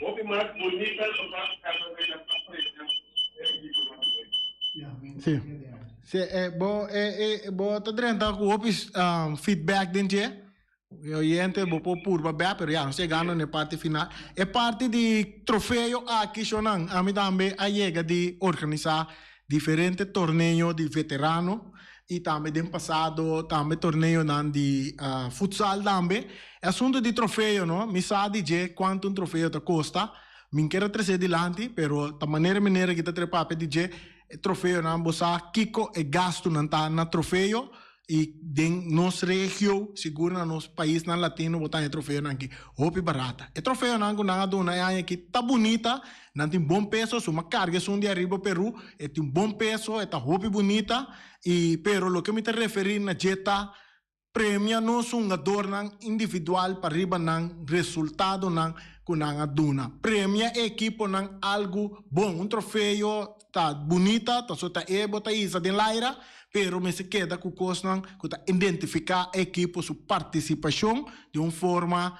hopi mas bunita lo ta kada bes ta precia e ridiculo nan. Sí. Sí, eh, bo, eh, eh, bo ta drenta ku hopi um, feedback den dje. E oyente bo por purba bè, pero ya, nos yegando na e parti final. E parti di trofeo aki, shonan, ami tambe a yega di organisa diferente torneo di veterano y tambe den pasado tambe torneonan di futsal tambe. E asunto di trofeo no, mi sa di dje cuanto un trofeo ta costa, mi kier a trece dilanti pero ta manera manera ki ta tre papia di dje e trofeonan bo sa kico e gastonan ta na trofeo Y den nos regio, sigur na nos paisnan latino bo ta haña e trofeonan aki hopi barata. E trofeonan ku nan a duna e aña aki ta bunita, nan tin bon peso, suma karga esun di ariba Peru, e tin bon peso, e ta hopi bunita, y pero loke mi ta referi na dje ta premia nos hungadornan individual pa riba nan resultadonan ku nan a duna. Premia e ekiponan algu bon, un trofeo Ta bunita, ta so ta e bo ta hisa den laira, pero mester keda ku kosnan ku ta identifiká e ekipo su partisipashon di un forma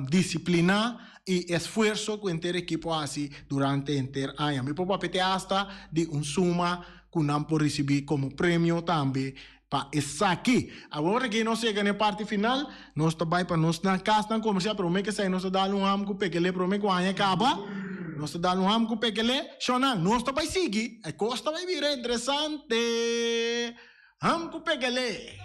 disipliná i esfuerso ku henter ekipo a hasi durante henter aña. Mi por papia te asta di un suma ku nan por risibí komo premio tambe pa esaki. Awor aki nos yega na e parti final, nos ta bai pa nos na kasnan komersial, promé ke esei nos ta dal un ham ku pekele promé ku aña kaba, nos ta dal un ham ku pekele, shonnan, nos ta bai sigui, e kos ta bai bira interesante, ham ku pekele.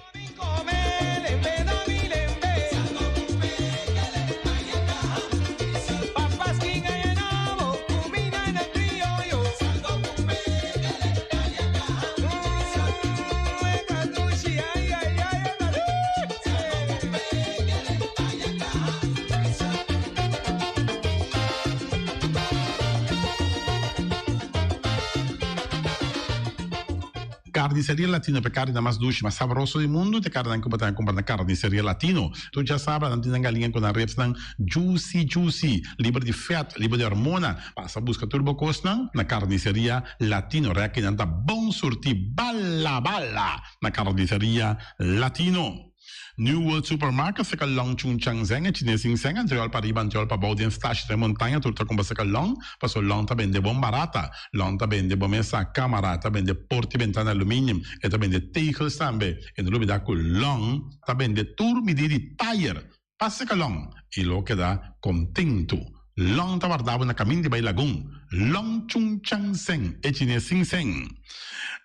Carniceria Latino pa e carninan mas dushi, mas sabroso di mundu ta e carninan cu bo ta cumpra na Carniceria Latino. Tur djasabra nan tin nan galiña cu nan ribsnan juicy juicy, liber di vet, liber di hormona. Pasa busca tur bo cosnan na Carniceria Latino. Rekinan ta bon surti bala bala na Carniceria Latino. New World Supermarket seka long Chung Chang Zeng e Chines Sing Seng antriol pa riba antriol pa bou den stash den montaña tur ta cumpra seka long paso long ta bende bon barata. Long ta bende bo mesa, camara, ta bende porta y bentana aluminium, e ta bende tegels tambe. E no lubida cu Long ta bende tur midi di tayer. Pasa ka Long y lo keda contento. Long ta warda bo na camin di bay Lagun. Long Chung Chang Seng, e chines Sing Seng.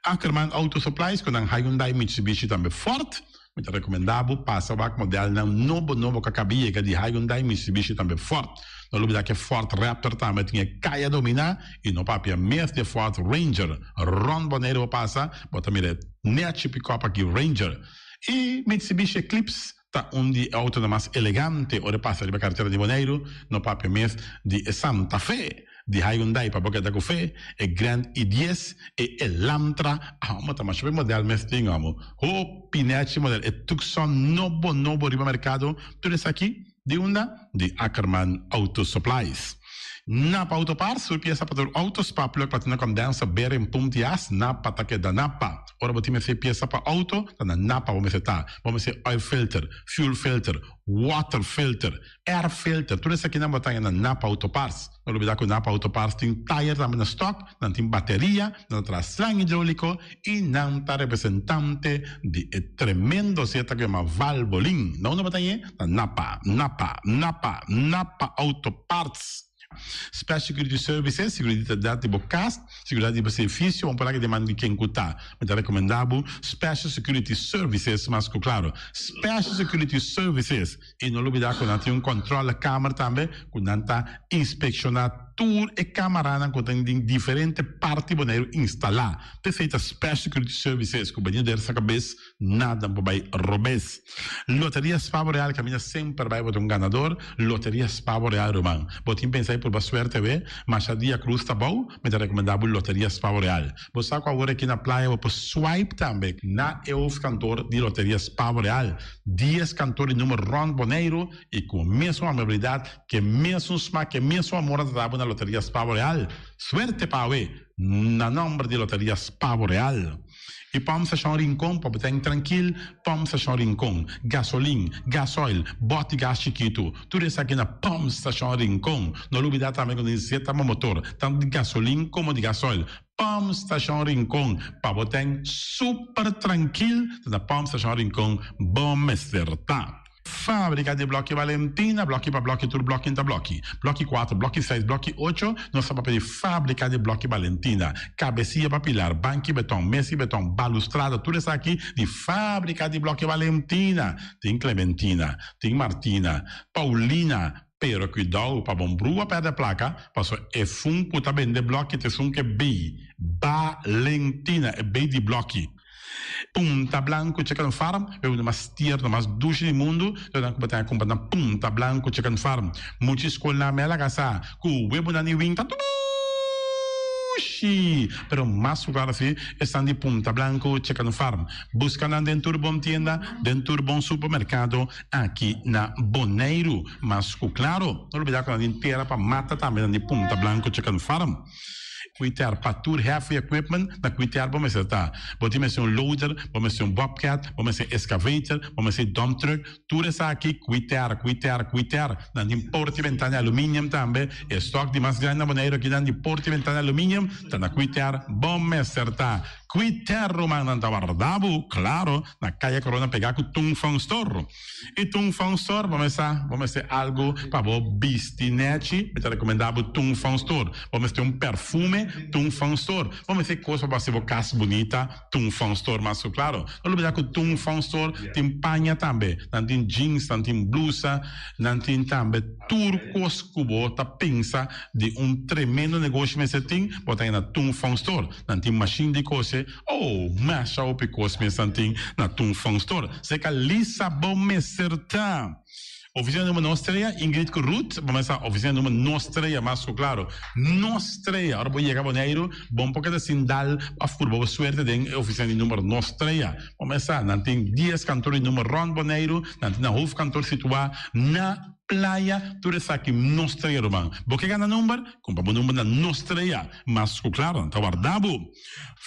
Ackerman Auto Supplies cu nan Hyundai, Mitsubishi tambe Ford. Mi ta recomenda bo pasa wak modelnan nobo nobo cu a caba yega di Hyundai, Mitsubishi tambe Ford. No lubida cu e Ford Raptor tambe tin e caya domina y no papia mes di e Ford Ranger. Rond Bonaire bo pasa bo ta mira e nechi pick-up aki Ranger. Y Mitsubishi Eclipse ta un di e autonan mas elegante ora e pasa riba carretera di Boneiru, no papia mes di e Santa Fe di Hyundai pa bo keda ku fe, e Grand i dies, e Elantra, amo ta masha be model mes tin amo, hopi nechi model, e Tucson nobo nobo riba mercado, tur esaki di unda? Di Ackerman Auto Supplies. Napa Auto Parts, tur piesa pa tur auto, spark plug, platina condenser, bearing, pump di as, Napa ta keda Napa. Ora bo tin mester piesa pa auto, ta na Napa bo mester ta. Bo mester oil filter, fuel filter, water filter, air filter, tur esakinan bo ta haña na Napa Auto Parts. No lubida ku Napa Auto Parts tin tayer tambe na stock, nan tin bateria, nan ta traha slang hidroliko i nan ta representante di e tremendo zeta ku yama Valvoline. Na unda bo ta hañ'é? Na Napa, Napa, Napa, Napa Auto Parts. Special Security Services, Seguridat di bo kas, seguridat di bo servicio, un palabra di man di ken ku ta. Mi ta rekomendá bo Special Security Services mas ku klaro. Special Security Services. I no lubidá ku nan tin un kòntròlekamer tambe ku nan ta inspekshoná tur e kamaranan ku tin den diferente parti Boneiru instalá. P'esei ta Special Security Services ku bini der sa kabes nada por bai robes. Loteria Spa Boreal kaminda semper bai bo ta un ganador. Loteria Spa Boreal ruman. Bo tin pensa di purba suerte awe? Masha dia krus ta bou, mi ta rekomendá bo Loteria Spa Boreal. Bo sa ku awor aki na playa bo por swipe tambe na e hoofdkantoor di Loteria Spa Boreal. Dies kantoor di number rònt Boneiru i ku e mesun amabilidat, ku e mesun smak, ku e mesun amor nan ta dabo na Loteria Spa Boreal. Suerte pa awe na nòmber di Loteria Spa Boreal. I Pump Station Rincon pa bo ten trankil, Pump Station Rincon, gasolin, gasoil, bòt di gas chikitu, tur esaki na Pump Station Rincon. No lubida tambe ku nos zeta bo motor, tantu di gasolin komo di gasoil. Pump Station Rincon, pa bo ten super trankil, ta na Pump Station Rincon bo mester ta. Fábrika di Blòki Valentina, blòki pa blòki tur blòki ta blòki. Blòki kuater, blòki seis, blòki ocho, nos ta papia di Fábrika di Blòki Valentina. Kabesia pa pilar, banki beton, mesa di beton, balustrada, tur esaki di Fábrika di Blòki Valentina. Tin Clementina, tin Martina, Paulina, pero kuidou pa bon brua pèrdè plaka, pasobra e fun ku ta bende blòki ta esun ku e bei Valentina, e bei di blòki. Punta Blanco Chicken Farm, e un mas tierno, mas dushi di mundu, lo nan ku bo ta kumpra na Punta Blanco Chicken Farm. Mucha skolnan me a laga sa ku webonan di winta dushi, pero mas ku klaro si esnan di Punta Blanco Chicken Farm. Buska nan den tur bon tienda, den tur bon supermerkado aki na Boneiru. Mas ku klaro, no lubida ku nan tin tera pa mata tambe nan di Punta Blanco Chicken Farm. Kuiter pa tur heavy equipment na kuiter bo mester ta. Bo tin mester un loader, bo mester un bobcat, bo mester excavator, bo mester dump truck, tur esaki kuiter, kuiter, kuiter. Nan tin porta y bentana aluminium tambe. E stock di mas grandi na Boneiru akinan di porta y bentana aluminium ta na kuiter bo mester ta. Kuiter ruman nan ta warda bo, claro, na Kaya Corona pega ku Tung Fong Store. I Tung Fong Store bo mester bo mester algu pa bo bisti nechi, mi ta rekomendá bo Tung Fong Store. Bo mester un perfume, Tung Fong Store. Bo mester kos pa bo hasi bo kas bunita, Tung Fong Store mas ku klaro. No lubidá ku Tung Fong Store tin paña tambe. Nan tin jeans, nan tin blusa, nan tin tambe tur kos ku bo ta pensa di un tremendo negoshi mester tin, bo ta haña na Tung Fong Store. Nan tin mashin di kose, oh, masha hopi kos mes nan tin na Tung Fong Store. Seka Lisa bo mester ta. Oficina number nos trea, Ingrid ku Ruth, bo mester sa oficina number nos trea mas ku klaro. Nos trea, ora bo yega Boneiru, bon por keda sin dal of purba bo suerte den e oficina di number nos trea. Bo mester sa, nan tin dies kantor di number rond Boneiru, nan tin nan hoofdkantoor situa na Playa, tur esaki nos trea ruman. Bo ke gana number? Kumpra bo number na nos trea. Mas ku klaro, nan ta warda bo.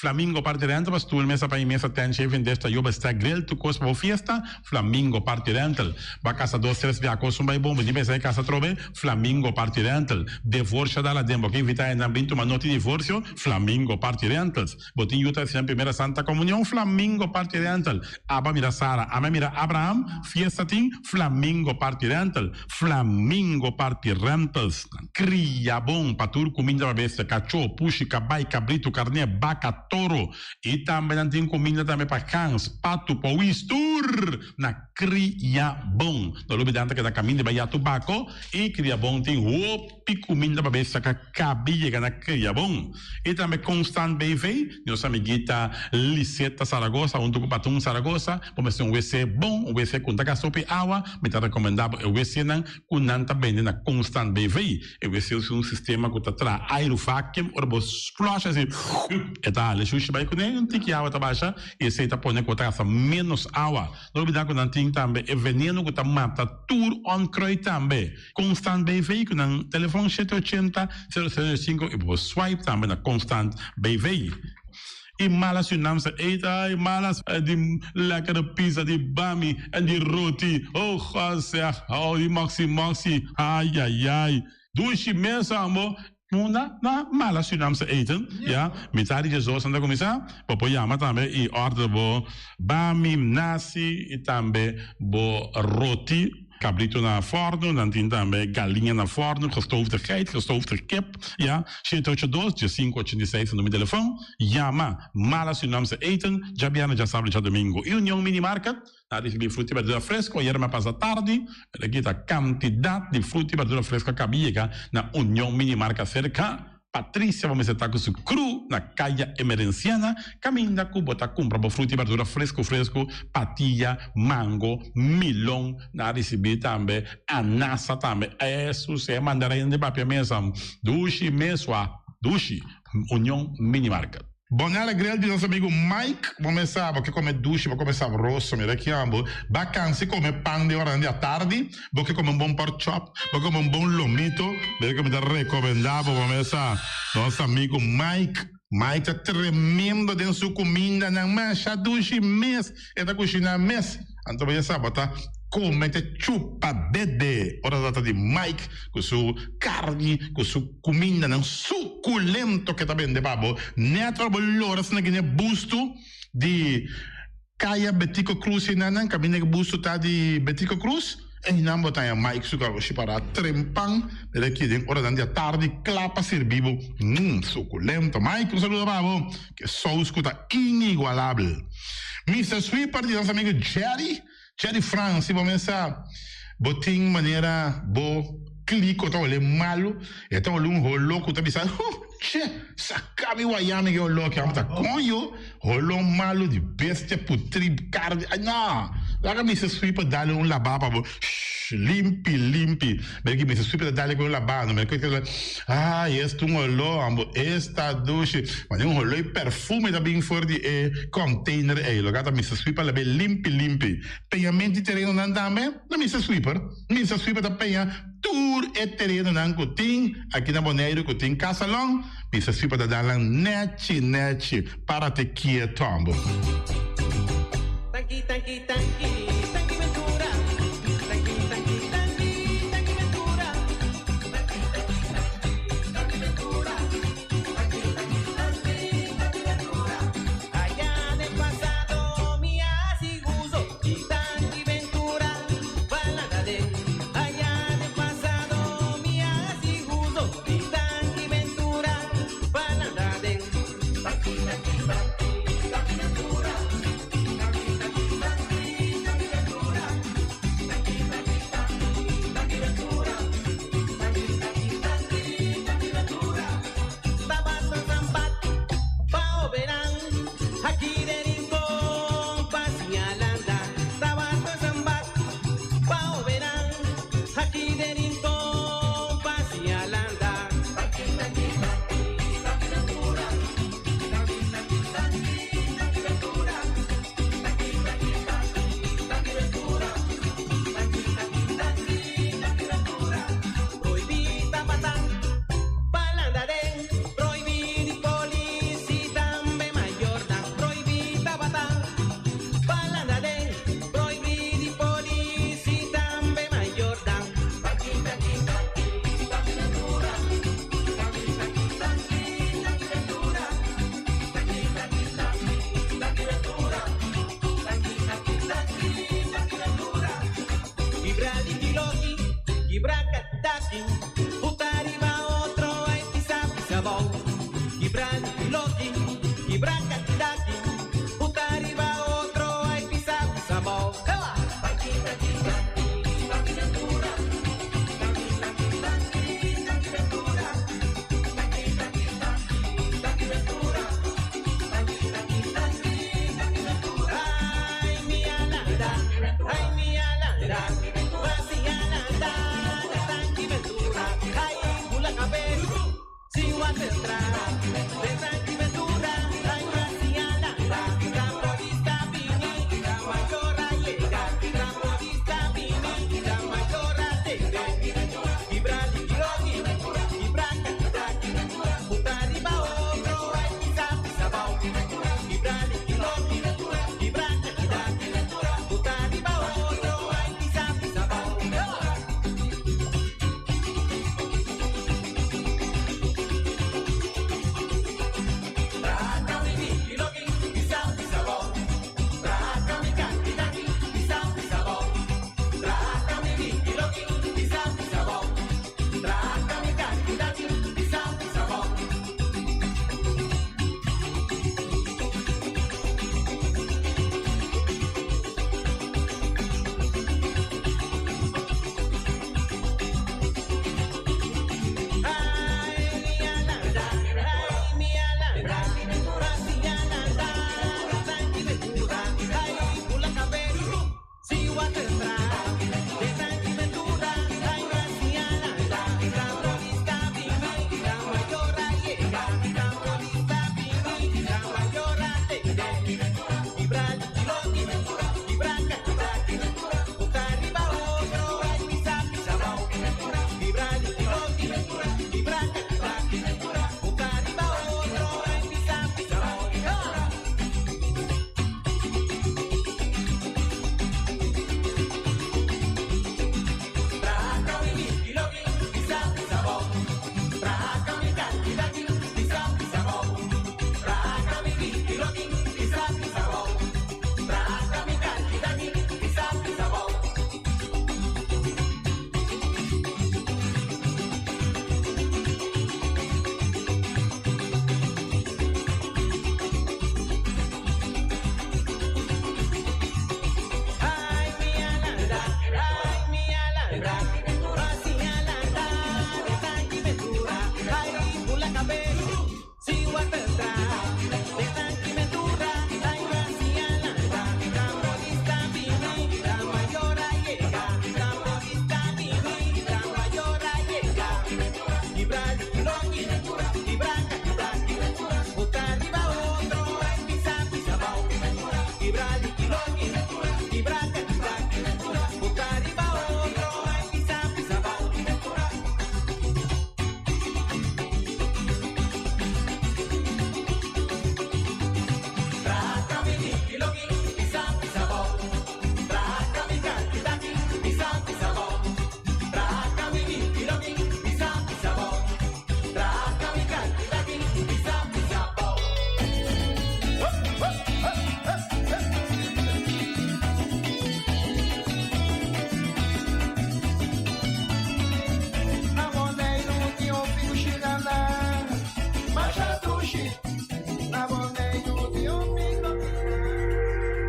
Flamingo Party Rental pa stoel, mesa pa i mesa, tent, shaving dish, tayoba, stack, grill, tur kos pa bo fiesta. Flamingo Party Rental. Bo a kasa dos, tres bia kos un bai bon, bo tin pensa e kasa atrobe? Flamingo Party Rental. Devorsio dal aden, bo ke invita hendenan bin tuma noti divorsio? Flamingo Party Rentals. Bo tin yu ta hasi nan primera Santa Comunion? Flamingo Party Rental. Aba mira Sara, ame mira Abraham, fiesta tin? Flamingo Party Rental. Flamingo Party Rentals, Kria Bon pa tur kuminda pa bestia, kachó, pushi, kabai, kabritu, karné, baka, toro i tambe nan tin kuminda tambe pa gans, patu, powis, tur na Kria Bon. No lubidá nan ta keda kaminda bai ya Tubako i Kria Bon tin hopi kuminda pa bestia ka kabi yega na Kria Bon. I tambe Constant BV, nos amiguita Liseta Zaragoza huntu ku Patun Zaragoza, bo mester un wc bon, un wc ku no ta gasta hopi awa, mi ta rekomendá bo e wcnan ku nan ta bende na Constant BV. E wc usa un sistema ku ta traha airu vacuum, ora bo flush asi e ta hala e shushi bai kuné, un tiki awa ta basha i esei ta pone ku bo ta gasta ménos awa. No olbidá ku nan tin tambe e veneno ku ta mata tur onkruid tambe. Constant BV ku nan telefon shete ochenta, sero sero sinku i bo por swipe tambe na Constant BV. I malas Surinaamse eten, ai malas di lekkere pizza di bami en di roti, oh God zeg, oh di moxi moxi, ai ai ai. Dushi mes ambo. Munda na mala Surinaamse eten, ya, mitad di djesdos nan ta kuminsá, bo por yama tambe i order bo bami, nasi i tambe bo roti, kabritu na fòrnu, nan tin tambe galiña na fòrnu, gestoofde geit, gestoofde kip, ya, shete ocho dos, diesinku ochenta i seis ta numero di telefòn, yama Mala Surinaamse Eten, djabièrnè, djasabra, djadumingu. I Union Mini Market. Ta ricibi fruta y berdura fresco. Ayer mi a pasa tardi, pero aki ta cantidad di fruta y berdura fresco a caba yega na Union Mini Marca cerca Patricia bo mester ta cu su crew na Caya Emerenciana caminda cu bo ta cumpra bo fruta y berdura fresco fresco, patilla, mango, milon, nan a ricibi tambe anasa tambe, Esus e mandarin di papia mesa dushi mesua dushi Union Mini Market. Bonella Grill di nos amigo Mike, bo mes sa bo ke come dushi, bo come sabroso, mira ki ambo, ba cansi come pan den oranan di atardi, bo ke come un bon pork chop, bo ke come un bon lomito, mira ke mi ta recomenda bo, bo mes sa nos amigo Mike, Mike ta tremendo den su cumindanan, masha dushi mes e ta cushina mes. Anto bo ya sa bo ta come te chupa dede ora ta trata di Mike cu su carni cu su cumindanan suculento ke ta bende pa bo. Net ora bo lora asina gine busto di Caya Betico Cruz enanan caminda ke busto ta di Betico Cruz einan bo ta haña Mike su garoshi para trempan mira aki den oranan di atardi cla pa sirbi bo. Mmm suculento Mike un saludo pa bo. Ke sous ku ta inigualabel. Mister Sweeper di nos amigo Jerry, Jerry Frans, si bo mes sa bo tin manera bo kliko ta hole malu, e ta hole un holo ku ta bisa, huh, che, saka mi waya mi ke holo aki, amo ta koño, holo malu di bestia putri karni, ay no, laga Mister Sweeper dale un laba pa bo, shh, limpi, limpi. Mira ki mester sweep ta dale ku un labano. Mira ki ay esta un oló ambo esta dushi. Mane un oló y perfume ta bin for di e container ey. Loke ta mester sweep a labe limpi limpi. Peñamento di terenonan tambe na mester sweeper. Mester sweeper ta peña tur e terenonan ku tin aki na Boneiru ku tin Casalon. Mester sweeper ta dal nan nechi nechi. Parate kieto ambo. Tanki tanki tanki tanki Ventura Tanki tanki tanki tanki Ventura Tanki tanki tanki tanki Ventura Tanki tanki tanki tanki Ventura Allá den pasado mi hasi uso di tanki Ventura Balada den Allá den pasado mi hasi uso di tanki Ventura Balada den Tanki tanki tanki tanki Ventura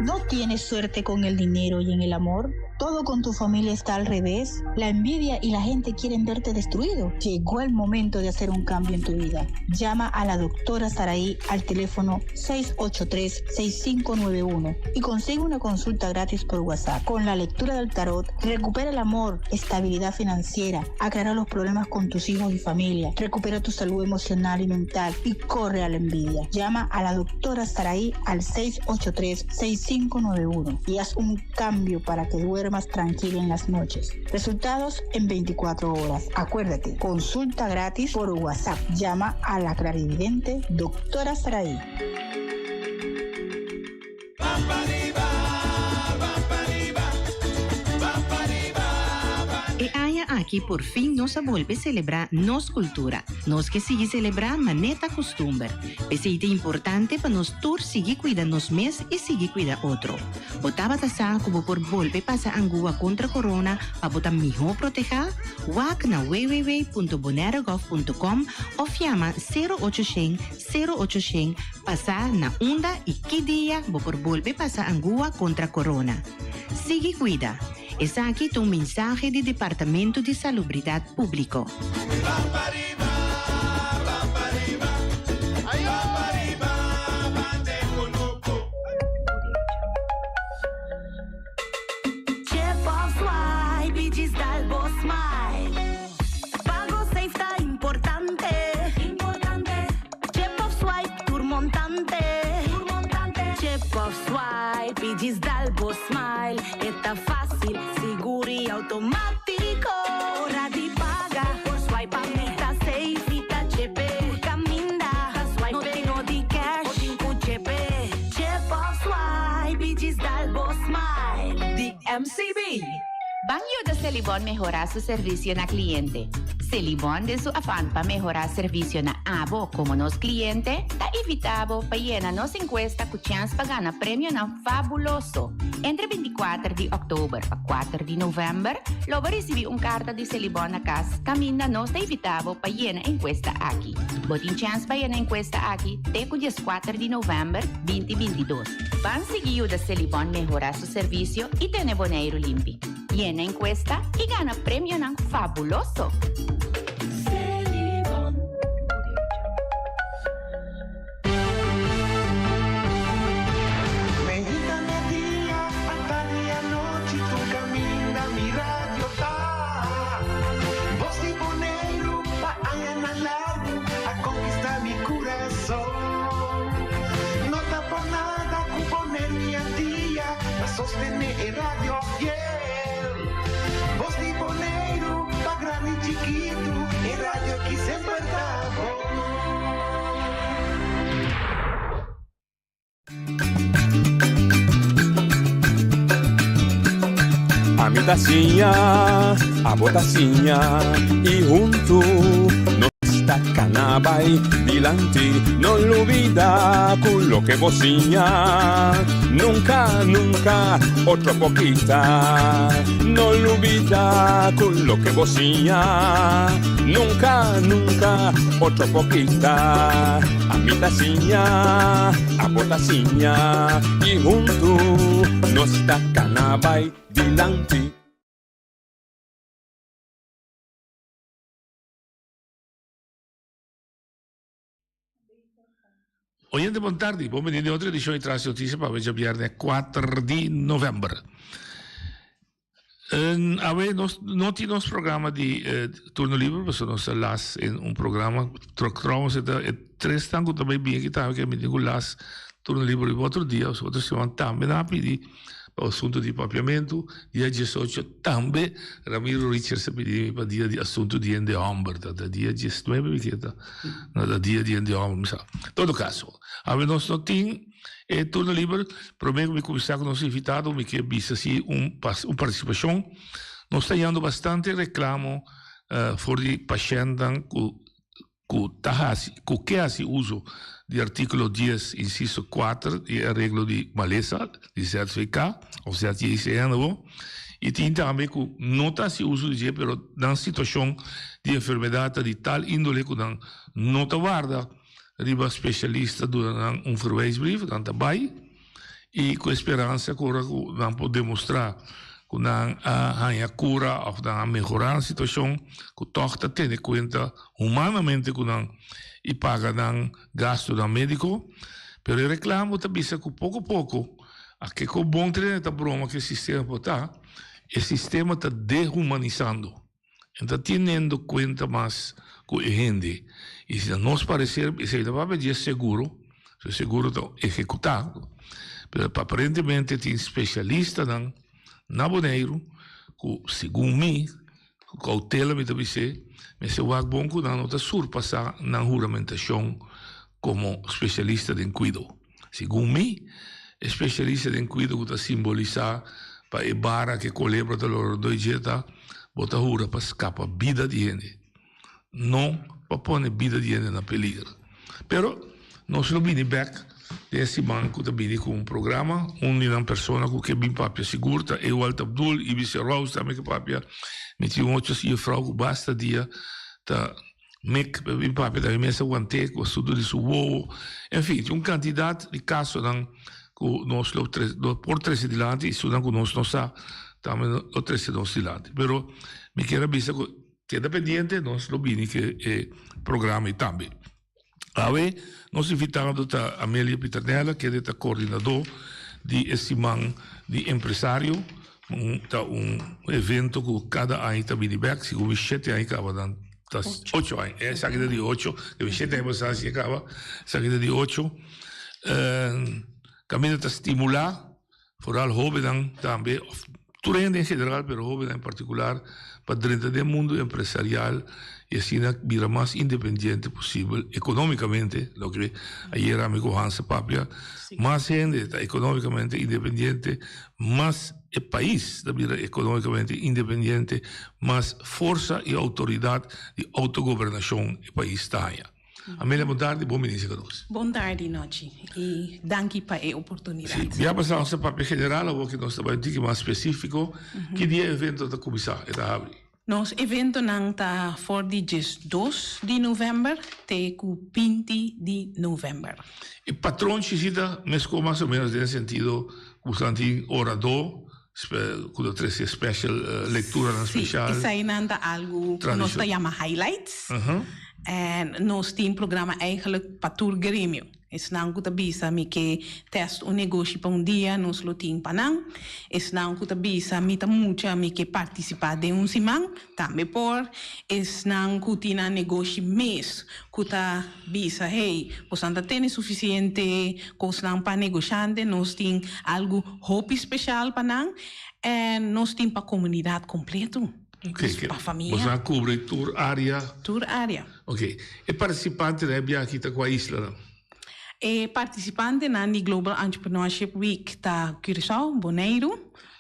¿No tienes suerte con el dinero y en el amor? ¿Todo con tu familia está al revés? ¿La envidia y la gente quieren verte destruido? Llegó el momento de hacer un cambio en tu vida. Llama a la doctora Saraí al teléfono 683-6591 y consigue una consulta gratis por WhatsApp. Con la lectura del tarot, recupera el amor, estabilidad financiera, aclara los problemas con tus hijos y familia, recupera tu salud emocional y mental y corre a la envidia. Llama a la doctora Saraí al 683-6591 y haz un cambio para que duermas tranquilo en las noches. Resultados en 24 horas. Acuérdate, consulta gratis por WhatsApp. Llama a la clarividente doctora Saraí. E aña aki porfin nos a bolbe selebrá nos kultura. Nos ke sigui selebrá manera ta kustumber. P'esei ta importante pa nos tur sigui kuida nos mes i sigui kuida otro. Bo tabata sa ku bo por bolbe pasa angua kontra korona pa bo ta mihó protehá? Wak na www.bonairogov.com òf yama sero ocho shen sero ocho shen pa sa na unda i ki dia bo por bolbe pasa angua kontra korona. Sigui kuida! Esaki ta un mensahe di Departamento di Salubridat Públiko. Chip of swipe y djis dal bo smile. Pago safe ta importante. Chip of swipe tur montante. Chip of swipe y djis dal bo smile. E ta fácil, sigur y automático. Ora di paga, por swipe pa mi ta safe. Mi ta chepe, tur caminda. No tin no di cash, bo tin cu chepe. Chip of swipe y djis dal bo smile. Di MCB. Ban yuda Selibon mehorá su servisio na kliente. Selibon den su afan pa mehorá servisio na abo komo nos kliente, ta invitá bo pa yena nos enkuesta ku chèns pa gana premionan fabuloso. Entre bintikuater di òktober pa kuater di novèmber lo bo risibí un karta di Selibon na kas kaminda nos ta invitá bo pa yena enkuesta aki. Bo tin chèns pa yena enkuesta aki te ku dieskuater di novèmber binti 22. Ban sigui yuda Selibon mehorá su servisio i tene Boneiru limpi. Yena enkuesta i gana premionan fabuloso! Meinta merdia, atardi anochi, tur kaminda mi radio ta. Bos di Boneiru pa añanan largu a konkistá mi kurason. No ta por nada ku Boneiru i Antia ta sostené e radio fiel. Bos di Boneiru pa grandi i chikitu, e radio ki semper ta bon. Ami ta siña, abo ta siña y huntu nos ta cana bay dilanti. No lubida cu loke bo siña nunca, nunca otro por kita. No lubida cu loke bo siña nunca, nunca otro por kita. Ami ta siña, abo ta siña y huntu nos ta cana bay dilanti. Oyente bon tardi, bon bini den otro edicion di Tras di Noticia pa awe djabierne 4 di november. Awe nos no tin nos programa di turno liber pasobra nos ta las en un programa trouwens e ta e tresnan ku ta bai bin aki tambe ke mi tin ku las turno liber riba otro dia pasobra otro siman tambe nan a pidi pa asuntu di papiamentu dia diesocho tambe Ramiro Richards a pidi mi pa dia di asuntu di hende homber ta ta dia diesnuebe mi ke ta no ta dia di hende homber mi sa todo kaso awe nos no tin E turno liber, prome ku mi kuminsá ku nos invitado mi ke bisa si un un partisipashon. Nos ta yando bastante reklamo for di pashèntnan ku ku ta hasi ku ke hasi uso di artíkulo dies insiso kuater di e areglo di malesa di ZVK òf ZJCN awor i tin tambe ku no ta hasi uso di dje pero nan situashon di enfermedat ta di tal índole ku nan no ta warda Riba specialista duna nan un verwijsbrief, nan ta bai y cu e speransa cu ora cu nan por demostra cu nan a haña cura of nan a mehora nan situacion, cu toch ta tene cuenta humanamente cu nan y paga nan gastonan medico. Pero e reclamo ta bisa cu poco poco, a ke cu bon trene ta broma cu e sistema por ta, e sistema ta dehumanisando. E ta teniendo cuenta mas cu e hende. Y si na nos parecer, esey ta papia di e seguro, su e seguro ta ehecuta, pero aparentemente tin specialistanan na Boneiru cu segun mi, cu cautela mi ta bis'é, mester wak bon cu nan no ta surpasa nan huramentacion como specialista den cuido. Segun mi, e spesialista den kuido ku ta simbolisá pa e bara ku e kolebra ta lora rondó dje ta. Bo ta hura pa skapa bida di hende, no pa pone bida di hende na peliger. Pero nos lo bini bek den e siman ku ta bini ku un programa. Un di nan persona ku ke bin papia sigur ta Ewald Abdul, Ibis Rouse tambe ke papia. Mi tin un otro juffrouw ku basta dia ta mek pa bin papia tambe mes a want'é ku asuntu di su wowo. En fin, tin un kantidat di kasonan ku nos lo lo por trese dilanti i esunnan ku nos no sa tambe lo trese nos dilanti. Pero mi kier a bisa ku keda pendiente, nos lo bini ku e programa ei tambe. Awe nos invitado ta Amelia Pieternella, kende ta koordinadó di e siman di empresario. Ta un evento ku kada aña ta bini bèk, segun mi shete aña kaba nan ta ocho aña, esaki ta di ocho, debe shete aña pasá si e kaba, esaki ta di ocho. Kaminda ta stimulá Foral hóbennan tambe, òf tur hende en general, pero hóbennan en partikular, pa drenta den mundu empresarial i asina bira mas independiente posibel ekonómikamente, loke ayera ami ku Hans a papia, mas hende ta ekonómikamente independiente, mas e pais ta bira ekonómikamente independiente, mas forsa i outoridat di outogobernashon e pais ta haña. Amelia bon tardi, bon bini serka nos. Bon tardi Nochi y danki pa e oportunidad. Si, ya pasá nos a papia general, awor ki nos ta bai un tiki mas specifico, ki dia e evento ta cuminsa, e ta habri? Nos eventonan ta for di 12 di november te cu 20 di november. E patronchi si ta mesco mas o menos den sentido cu nan tin oradó cu ta trece special lecturanan special. Si, esainan ta algo cu nos ta yama highlights. En nos tin programa eigenlijk pa tur gremio. Esnan ku ta bisa mi ke test un negoshi pa un dia, nos lo tin pa nan. Esnan ku ta bisa mi ta mucha, mi ke partisipá den un siman, tambe por. Esnan ku tin nan negoshi mes ku ta bisa, hey, bosan ta tene sufisiente kosnan pa negoshante, nos tin algu hopi speshal pa nan. En nos tin pa komunidat kompleto. Ok, Dus pa famia. Boso a kubri tur área? Tur área. Ok. E partisipantenan e biaha aki ta kua islanan? E partisipantenan di Global Entrepreneurship Week ta Curaçao, Boneiru,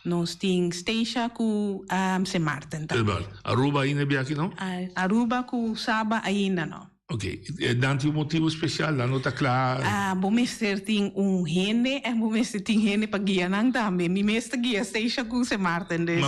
nos tin Statia ku Sint Maarten tambe. Aruba ainda e biaha aki no? Aruba ku Saba ainda no. Ok, nan tin un motibu spesial? Nan no ta kla? Bo mester tin un hende en bo mester tin hende pa guia nan tambe. Mi mes ta guia Stacia ku Sint Maarten, dus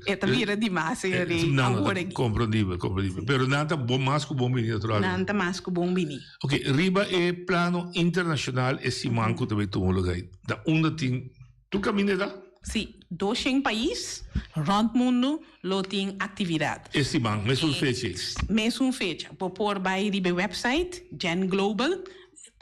e ta bira dimas e ora awor aki. Komprendibel, komprendibel. Pero nan ta bon mas ku bon bini naturalmente. Nan ta mas ku bon bini. Ok, riba e plano internashonal e siman ku ta bay tuma luga ei, ta unda tin Tur kaminda e ta? Sí, doshen pais rònt mundu lo tin aktividat. E siman, mesun fecha ei? Mesun fecha. Bo por bai riba e wèpsait Gen Global,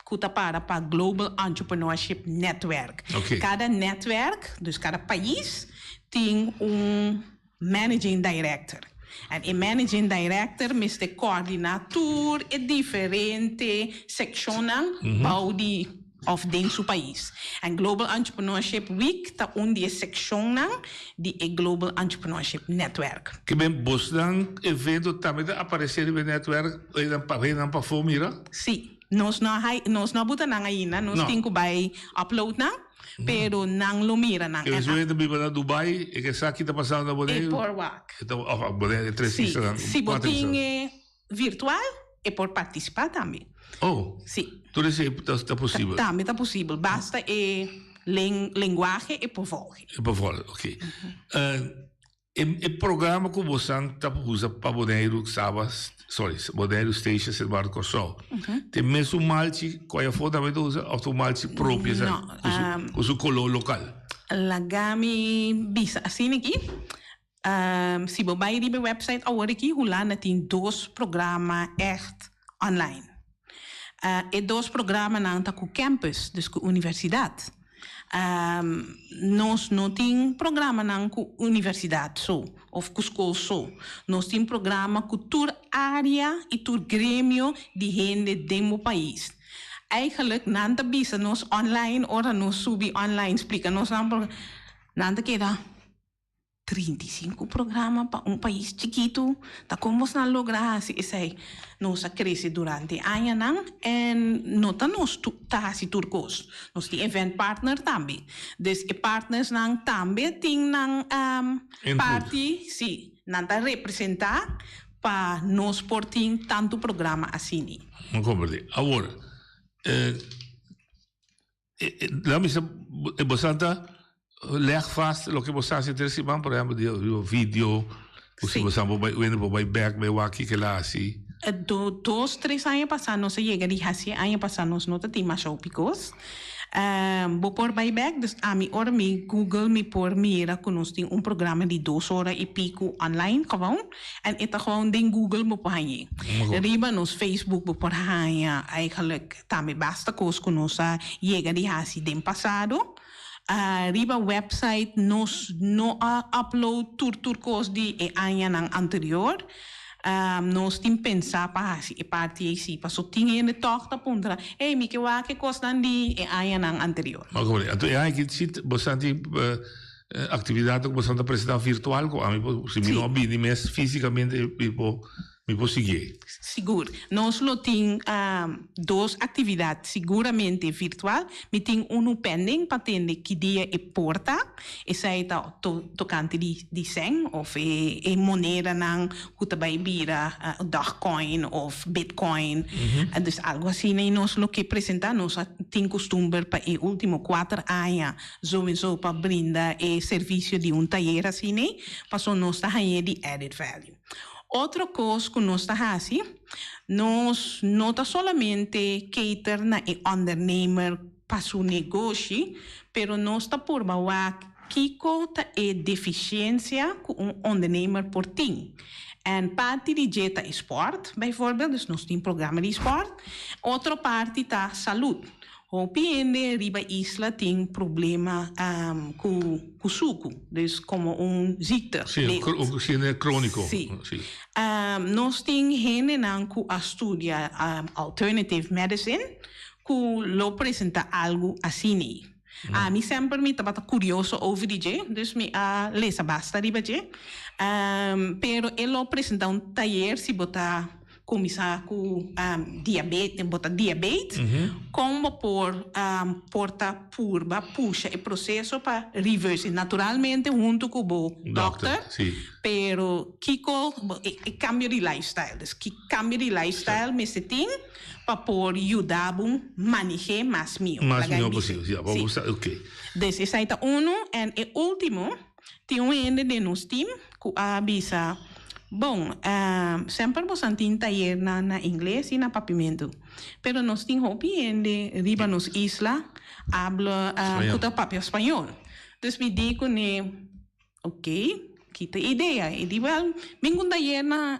ku ta para pa Global Entrepreneurship Netwerk. Kada nètwèrk, dus kada pais, tin un Managing Director. En e Managing Director mester coordina tur e diferente seccionnan bou di of den su pais. En Global Entrepreneurship Week ta un di e seccionnan di e Global Entrepreneurship Netwerk. Ke men bosnan evento tambe ta aparece riba e netwerk pa hendenan pafó mira? Sí. Nos no a nos no a buta nan ainda, nos tin cu bay upload nan. Pero nan lo mira nan. E esun ta biba na Dubai, e ke sa ki ta pasando na Boneiru. E por wak. E ta, of Boneiru, e tres Si, islanan, si bo kuater tin islanan. e virtual, e por partisipá tambe. Oh. Si. Tur esei ta, ta posibel. Tambe ta posibel, basta e len, lenguahe e por volge. E por volge, oké. E e programa ku bosan ta usa pa Boneiru, Saba, sorry, Boneiru, Statia, Sint Maarten, Kòrsou, ta e mesun malchi ku ayafó tambe ta usa òf ta un malchi propio esaki No, ku su ku su koló lokal? Laga mi bisa asina aki, si bo bai riba e website awor aki, Hulanda tin dos programa ègt online. E dos programanan ta ku campus, dus ku universidat. Nos no tin programanan ku universidat so of ku skol so. Nos tin programa ku tur área i tur gremio di hende den bo pais. Eigenlijk nan ta bisa nos online ora nos subi online splika nos nan, nan ta keda. 35 programa pa un pais chikitu, ta kon bosnan logra hasi esei? Nos a krese durante añanan en no ta nos ta hasi tur kos. Nos tin event partner tambe. Dus e partnersnan tambe tin nan parti, si, nan ta representá pa nos por tin tantu programa asini. Mi komprendé. Awor, Laat me bisa, bosan ta leg vast loke bo sa hasi tres siman, por ehempel, di riba video, ku si bosan por bai wende por bai bek bai wak kiko el a hasi. Do, dos, tres aña pasá nos a yega di hasi, aña pasá nos no ta tin masha hopi kos. Bo por bai bek, dus ami ora mi google mi por mira ku nos tin un programa di dos ora i piku online gewoon. En e ta gewoon den google bo por hañ'é. Riba nos Facebook bo por haña eigenlijk Tambe basta kos ku nos a yega di hasi den pasado. Riba website nos no a upload tur tur kos di e añanan anterior. Nos tin pensá pa hasi e parti ei sí, paso tin hende tòg ta puntra, Hey, mi ke wak e kosnan di e añanan anterior. Oké, anto e aña aki sí boso tin aktividatnan ku boso ta presentá virtual ku ami por, si mi no a bini mes físikamente mi por Mi por siguié. Sigur. Nos lo tin dos actividad siguramente virtual. Mi tin unu pending pa tende ki dia e por ta. Esei ta tocante di di sèn of e e monedanan cu ta bay bira Dogecoin of Bitcoin. Dus algo asina y nos lo ke presenta. Nos a tin custumber pa e ultimo cuater aña zowenzo pa brinda e servicio di un tayer asina paso nos ta hañ'é di added value. Otro kos ku nos ta hasi, nos no ta solamente cater na e ondernemer pa su negoshi, pero nos ta purba wak kiko ta e defisiensia ku un ondernemer por tin. En parti di dje ta e sport, bijvoorbeeld, dus nos tin programa di sport. Otro parti ta salud. Hopi hende riba isla tin problema ku ku suku, dus komo un ziekte. Sí, un ziekte króniko. Sí. Nos tin hendenan ku a studia alternative medicine ku lo presentá algu asina. Ami semper mi tabata kurioso over di dje, dus mi a lesa basta riba dje. Pero e lo presentá un tayer si bo ta Kuminsá ku diabet, bo ta diabet, kon bo por por ta purba pusha e proseso pa reverse? Naturalmente huntu ku bo dòkter, pero kiko e kambio di lifestyle, dus ki kambio di lifestyle mester tin pa por yuda bo maneh'é mas mihó. Mas mihó posibel, si. Bo sa, oké. Dus esei ta unu, en e último. Tin un hende den nos team cu a bisa, Bon, semper bosan tin tayernan na ingles y na papimentu, pero nos tin hopi hende riba nos isla habla cu ta papia spañol. Dus mi di cune, Ok, kita e idea. E di, Wel, bin cu un tayer na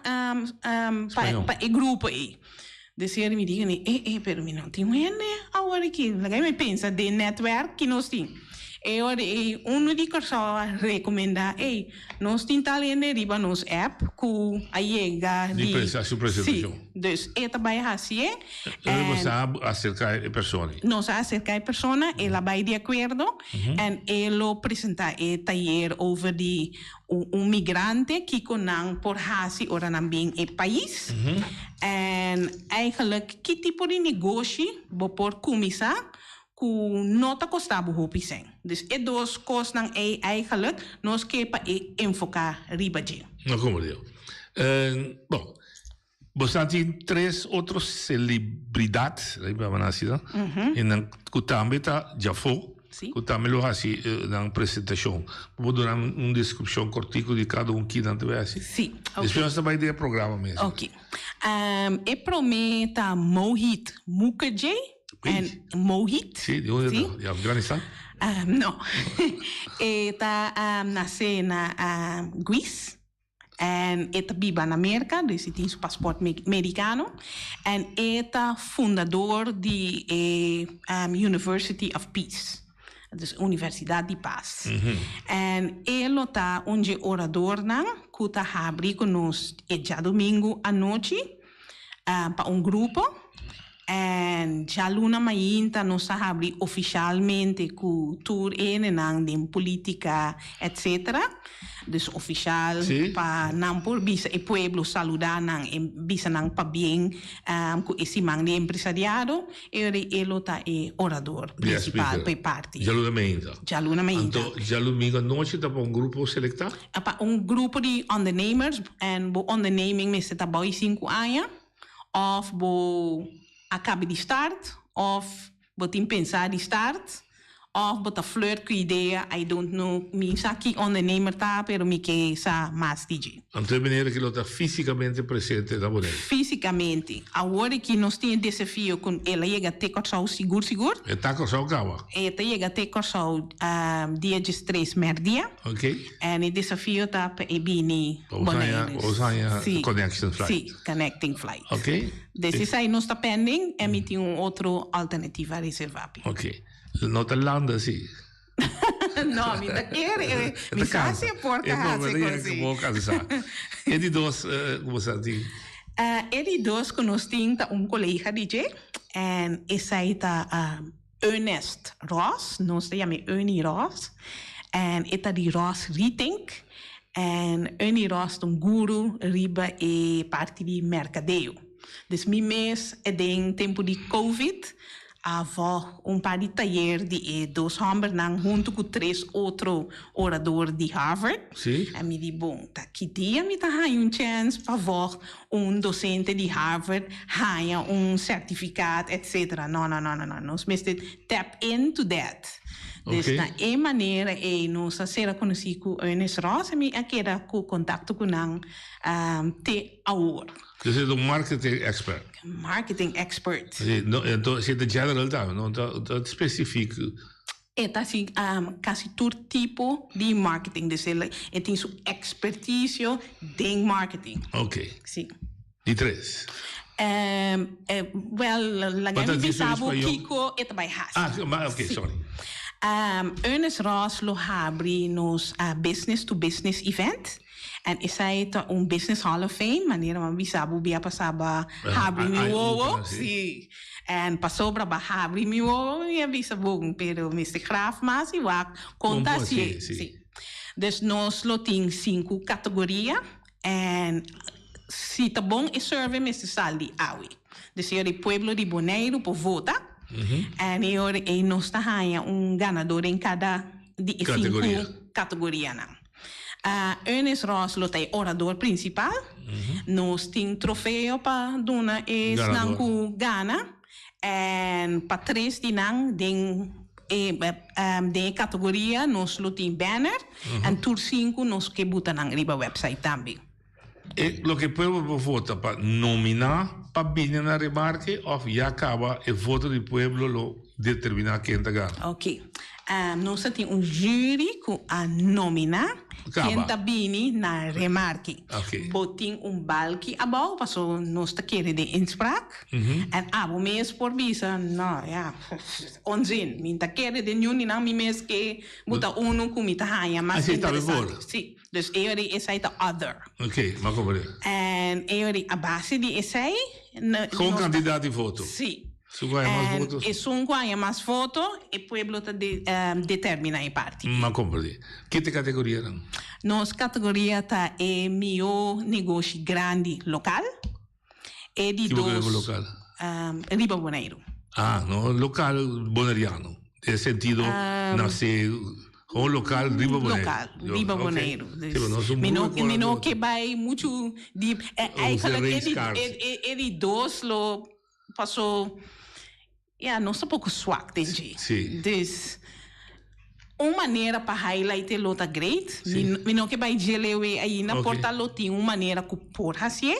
pa e grupo ey. Dus mi di cune, Eh, eh, pero mi no tin un hende awor aki. Laga mi pensa den netwerk ki nos tin. E ora ei unu di Kòrsou a rekomendá, Ey, nos tin tal hende riba nos app ku a yega di. Di hasi un presentashon. Sí, dus e ta bai hasié. En nos a aserká e persona. Nos a aserká e persona, el a bai di akuerdo en e lo presentá e tayer over di un migrante, kiko nan por hasi ora nan bin e pais. En eigenlijk ki tipo di negoshi bo por kuminsá ku no ta kosta bo hopi sèn. Dus e dos kosnan ei eigenlijk nos ke pa e enfoká riba dje. No komprendé. Bon, boso tin tres otro selebridat, riba nan asina, i nan ku tambe ta djafó, ku tambe lo hasi nan presentashon. Bo por duna un deskripshon kortiku di kada un ki nan ta bai hasi? Sí, oke. Despues nos ta bai den e programa mes. Oke. E promé ta Mohit Mukherjee. En Mohit. Sí, di unda ta? Di Afganistan? No. E ta nase na Greece en e ta biba na Merka, dus e tin su pasport merikano. En e ta fundador di e University of Peace, dus Universidat di Pas. En e lo ta un dje oradornan ku ta habri ku nos e djadumingu anochi pa un grupo. En djaluna mainta nos a habri ofishalmente ku tur enenan den politika etc. Dus ofishal pa nan por bisa e pueblo saluda nan e bisa nan pabien ku e siman di empresariado e ora e lo ta e orador prinsipal pa e parti. Djaluna mainta. Djaluna mainta. Anto djalumingu anochi ta pa un grupo selektá? Pa un grupo di ondernemers en bo onderneming mester ta bou di sinku aña. Of bo a caba di start, of bo tin pensa di start, of bo ta flirt cu idea, I don't know, mi sa ki ondernemer ta, pero mi ke sa mas di dje. Anto e manera ki lo ta fisicamente presente na Bonaire? Fisicamente. Awor aki nos tin e desafio cu el a yega te Corsou sigur sigur. E ta Corsou caba? E ta yega te Corsou dia diestres merdia. Ok. En e desafio ta pa e bini Bonaire. Bo haña connection flight. Sí, connecting flight. Ok. Des esei nos ta pending en mi tin un otro alternativa reserva pi. Ok. No ta landa si. No, mi ta kere. Mi sa si e por ta hasi con si. E cansa. E di dos cu bo sa tin? E di dos cu nos tin ta un colega di dje en esei ta Ernest Ross, nos ta yam'é Ernie Ross, en e ta di Ross Rethink, en Ernie Ross ta un guru riba e parti di merkadeo. Dus mi mes den tempu di covid a vòg un par di tayer di e dos hòmbernan huntu ku tres otro orador di Harvard. En mi di bon, ta ki dia mi ta haña un chèns pa vòg un docente di Harvard haña un certificaat etc. No, no, no, no, no. Nos mester tap into that. Dus na e manera ei nos a sera conoci cu Ernest Ross en mi a keda cu contacto cu nan te awor. Dus e ta un marketing expert. Marketing expert. Si, no, enton si e ta general tambe, no ta specifiek. E ta hasi kasi tur tipo di marketing, dus el e tin su expertisio den marketing. Ok. Si. Di tres. Wel, laga mi bisa bo kiko e ta bai hasi. Ah, ok, sorry. Ernest Ross lo habri nos business to business event. En esei ta un Business Hall of Fame, manera mi a bisa bo bia pasá bo habri mi wowo. Sí. En pasobra bo habri mi wowo mi a bisa bon, pero Mister Graf mas i wak kon ta hasié. Sí. Dus nos lo tin sinku kategoria en si ta bon e survey mester sal di awe. Dus e ora e pueblo di Boneiru por vota en e ora ei nos ta haña un ganador den kada di e sinku kategorianan. Ernest Ross lo ta e orador principal. Nos tin trofeo pa duna esnan cu gana. En pa tres di nan den e den e categoria nos lo tin banner. En tur sinku nos ke buta nan riba website tambe. E loke pueblo por vota pa nomina pa bini na remarke of ya caba e voto di pueblo lo determina ken ta gana? Ok. Nos a tin un jury cu a nomina ken ta bini na remarke. Bo tin un balki abao paso nos ta kere den inspraak en abo mes por bisa no ya onzin mi ta kere den niun di nan mi mes ke bo ta uno cu mi ta haya mas interesante. Si. Dus e ora esei ta other. Ok, m'a comprende. En e ora a base di esei. Gewoon kandidaat di voto. Si. Esun ku haña mas voto. Esun ku haña mas voto, e pueblo ta determina e parti. M'a comprende. Ki ta e kategorianan? Nos kategoria ta e mihó negoshi grandi lokal. E di dos. Kiko lokal? Riba Boneiru. Ah, no lokal boneriano. Den sentido nase gewoon lokal riba Boneiru. Lokal, riba Boneiru. Mi no, mi no ke bai muchu diep. Eigenlijk e di dos lo paso. Ya, nos ta poko swak den dje. Sí. Dus, un manera pa highlight e lo ta great. Sí. Mi, mi no ke bai dje lewe ainda, Ok. por ta lo tin un manera ku por hasié,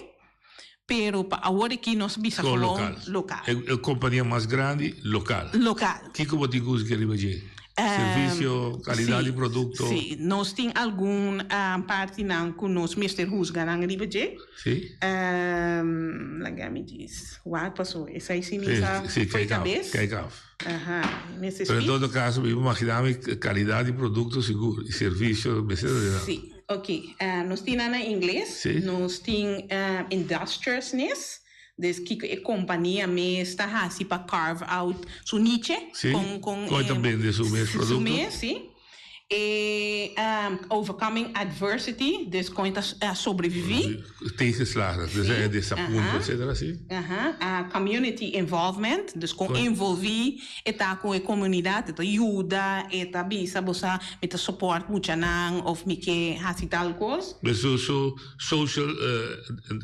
pero pa awor aki nos bisa Gewoon gewoon lokal. lokal. E, e kompania mas grandi, lokal. Lokal. Kiko bo tin ku husga riba dje? Servisio, kalidat di produkto. Sí, nos tin algun partinan ku nos mester husga nan riba dje. Sí. Laga mi djis wak paso esei si mi sa fo'i kabes. Sí, kijk af. Aha, mester Pero en speak. todo caso mi imagina mi calidad di producto sigur y servicio mester ta den. Sí, ok. Nos tin nan na ingles. Sí. Nos tin industriousness. Dus kiko e kompania mes ta hasi pa carve out su niche. Sí. Kon kon Kon e ta bende su mes su produkto. mes, sí. E overcoming adversity, dus kon e ta sobreviví. Tegenslagen, dus Sí, e desapunto, aha. etcetera, sí. Aha, community involvement, dus kon Kon. envolví e ta ku e komunidat, e ta yuda, e ta bisa bo sa mi ta support muchanan of mi ke hasi tal kos. Dus su su social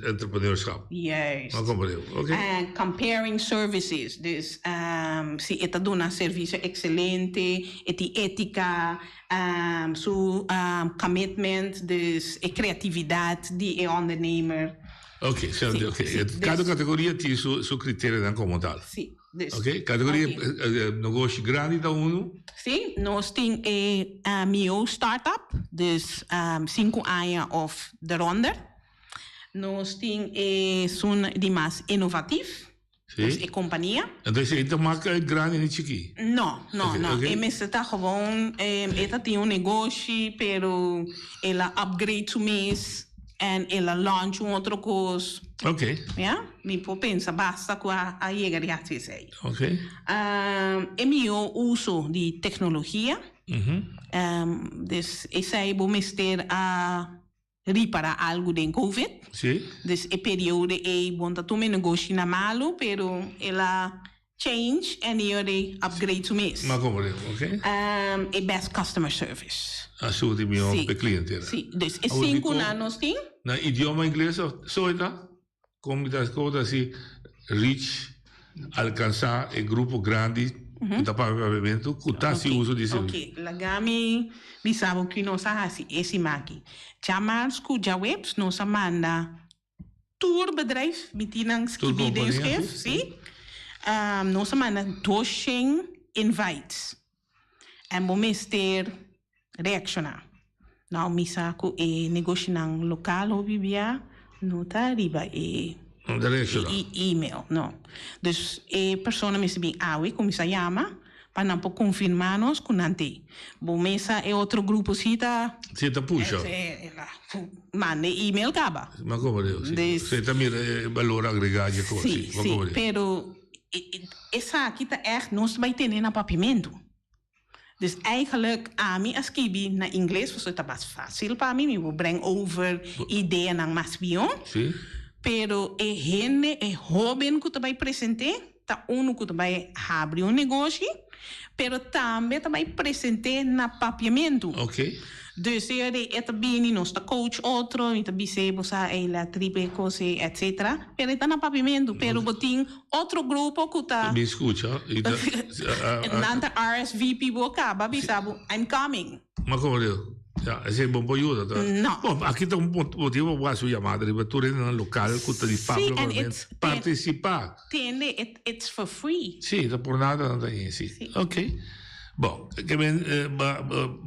entrepreneurschap. Juist. M'a comprende. Oké. En comparing services, dus si e ta duna servicio excelente, e tin etica, su commitment, dus e creatividad di e ondernemer. Oké, Sí, oké. sí, Cada dus categoria tin su su criterianan como tal. Sí, dus. Oké, categoria negoshi grandi ta unu. Sí, nos tin e mio startup, dus sinku aña of deronder. Nos tin esun di mas innovatief, Sí. dus e kompania. Entonces esei ta mas grandi ni chikí? No, no, Oké, no. oké. E mester ta gewoon, e ta tin un negoshi, pero el a upgrade su mes en el a launch un otro kos. Oké. Ya, mi por pensa basta ku a a yega di hasi esei. Oké. E mihó uso di teknologia. Dus esei bo mester a ripara algu den Covid. Sí. Dus e periode ei bon ta tuma e negoshi na malu, pero el a change en e ora ei upgrade su mes. Ma como de, oké. E best customer service. A su di mihó Sí. p'e cliente. Sí, dus e Awor di sinku kon nan nos tin. Na idioma ingles of so e ta? Kon mi ta kon ta hasi reach, alcansa e grupo grandi ku ta papia papiamentu ku ta hasi uso di Ok, laga mi bisa bo ki nos a hasi e siman aki. Djamars ku djaweps nos a manda tur bedrijf, mi tin nan skibi den schrift, si. Nos a manda doshen invites en bo mester reakshoná. Nou mi sa ku e negoshinan lokal hopi bia no ta riba e No ta reakshoná. e email, no. Dus e persona mester bin awe kuminsá yama pa nan por konfirmá nos ku nan t'ei. Bo mesa e otro grupo si ta. Si ta pusha. Manda e email kaba. Ma komo Dios, si. Dus. Si ta mira e balor agregá dje kos, Si, si. Ma si. komo Dios. Pero esaki ta ègt nos ta bai tene na papiamentu. Dus eigenlijk ami a skibi na ingles pasobra ta mas fácil pa mi, mi por breng over ideanan mas bion. Sí. Pero e hende, e hóben ku ta bai present'é ta unu ku ta bai habri un negoshi, pero tambe ta bai present'é na papiamentu. Oké. Dus e ora e ta bini, nos ta coach otro, mi ta bis'é bo sa ey la tripa e kos ey etcetera, pero e ta na papiamentu, pero bo tin otro grupo ku ta. Mi skucha i ta. Nan ta RSVP bo kaba bisa bo I'm coming. Ma komo digo? Ya, esei bo por yuda ta. No. Bon, aki ta un motibo pa bo hasi un yamada riba tur hendenan lokal ku ta di papia papiamentu. Partisipá. Tende, it's for free. Sí, ta por nada nan ta hei, sí. Ok. Bon, ke men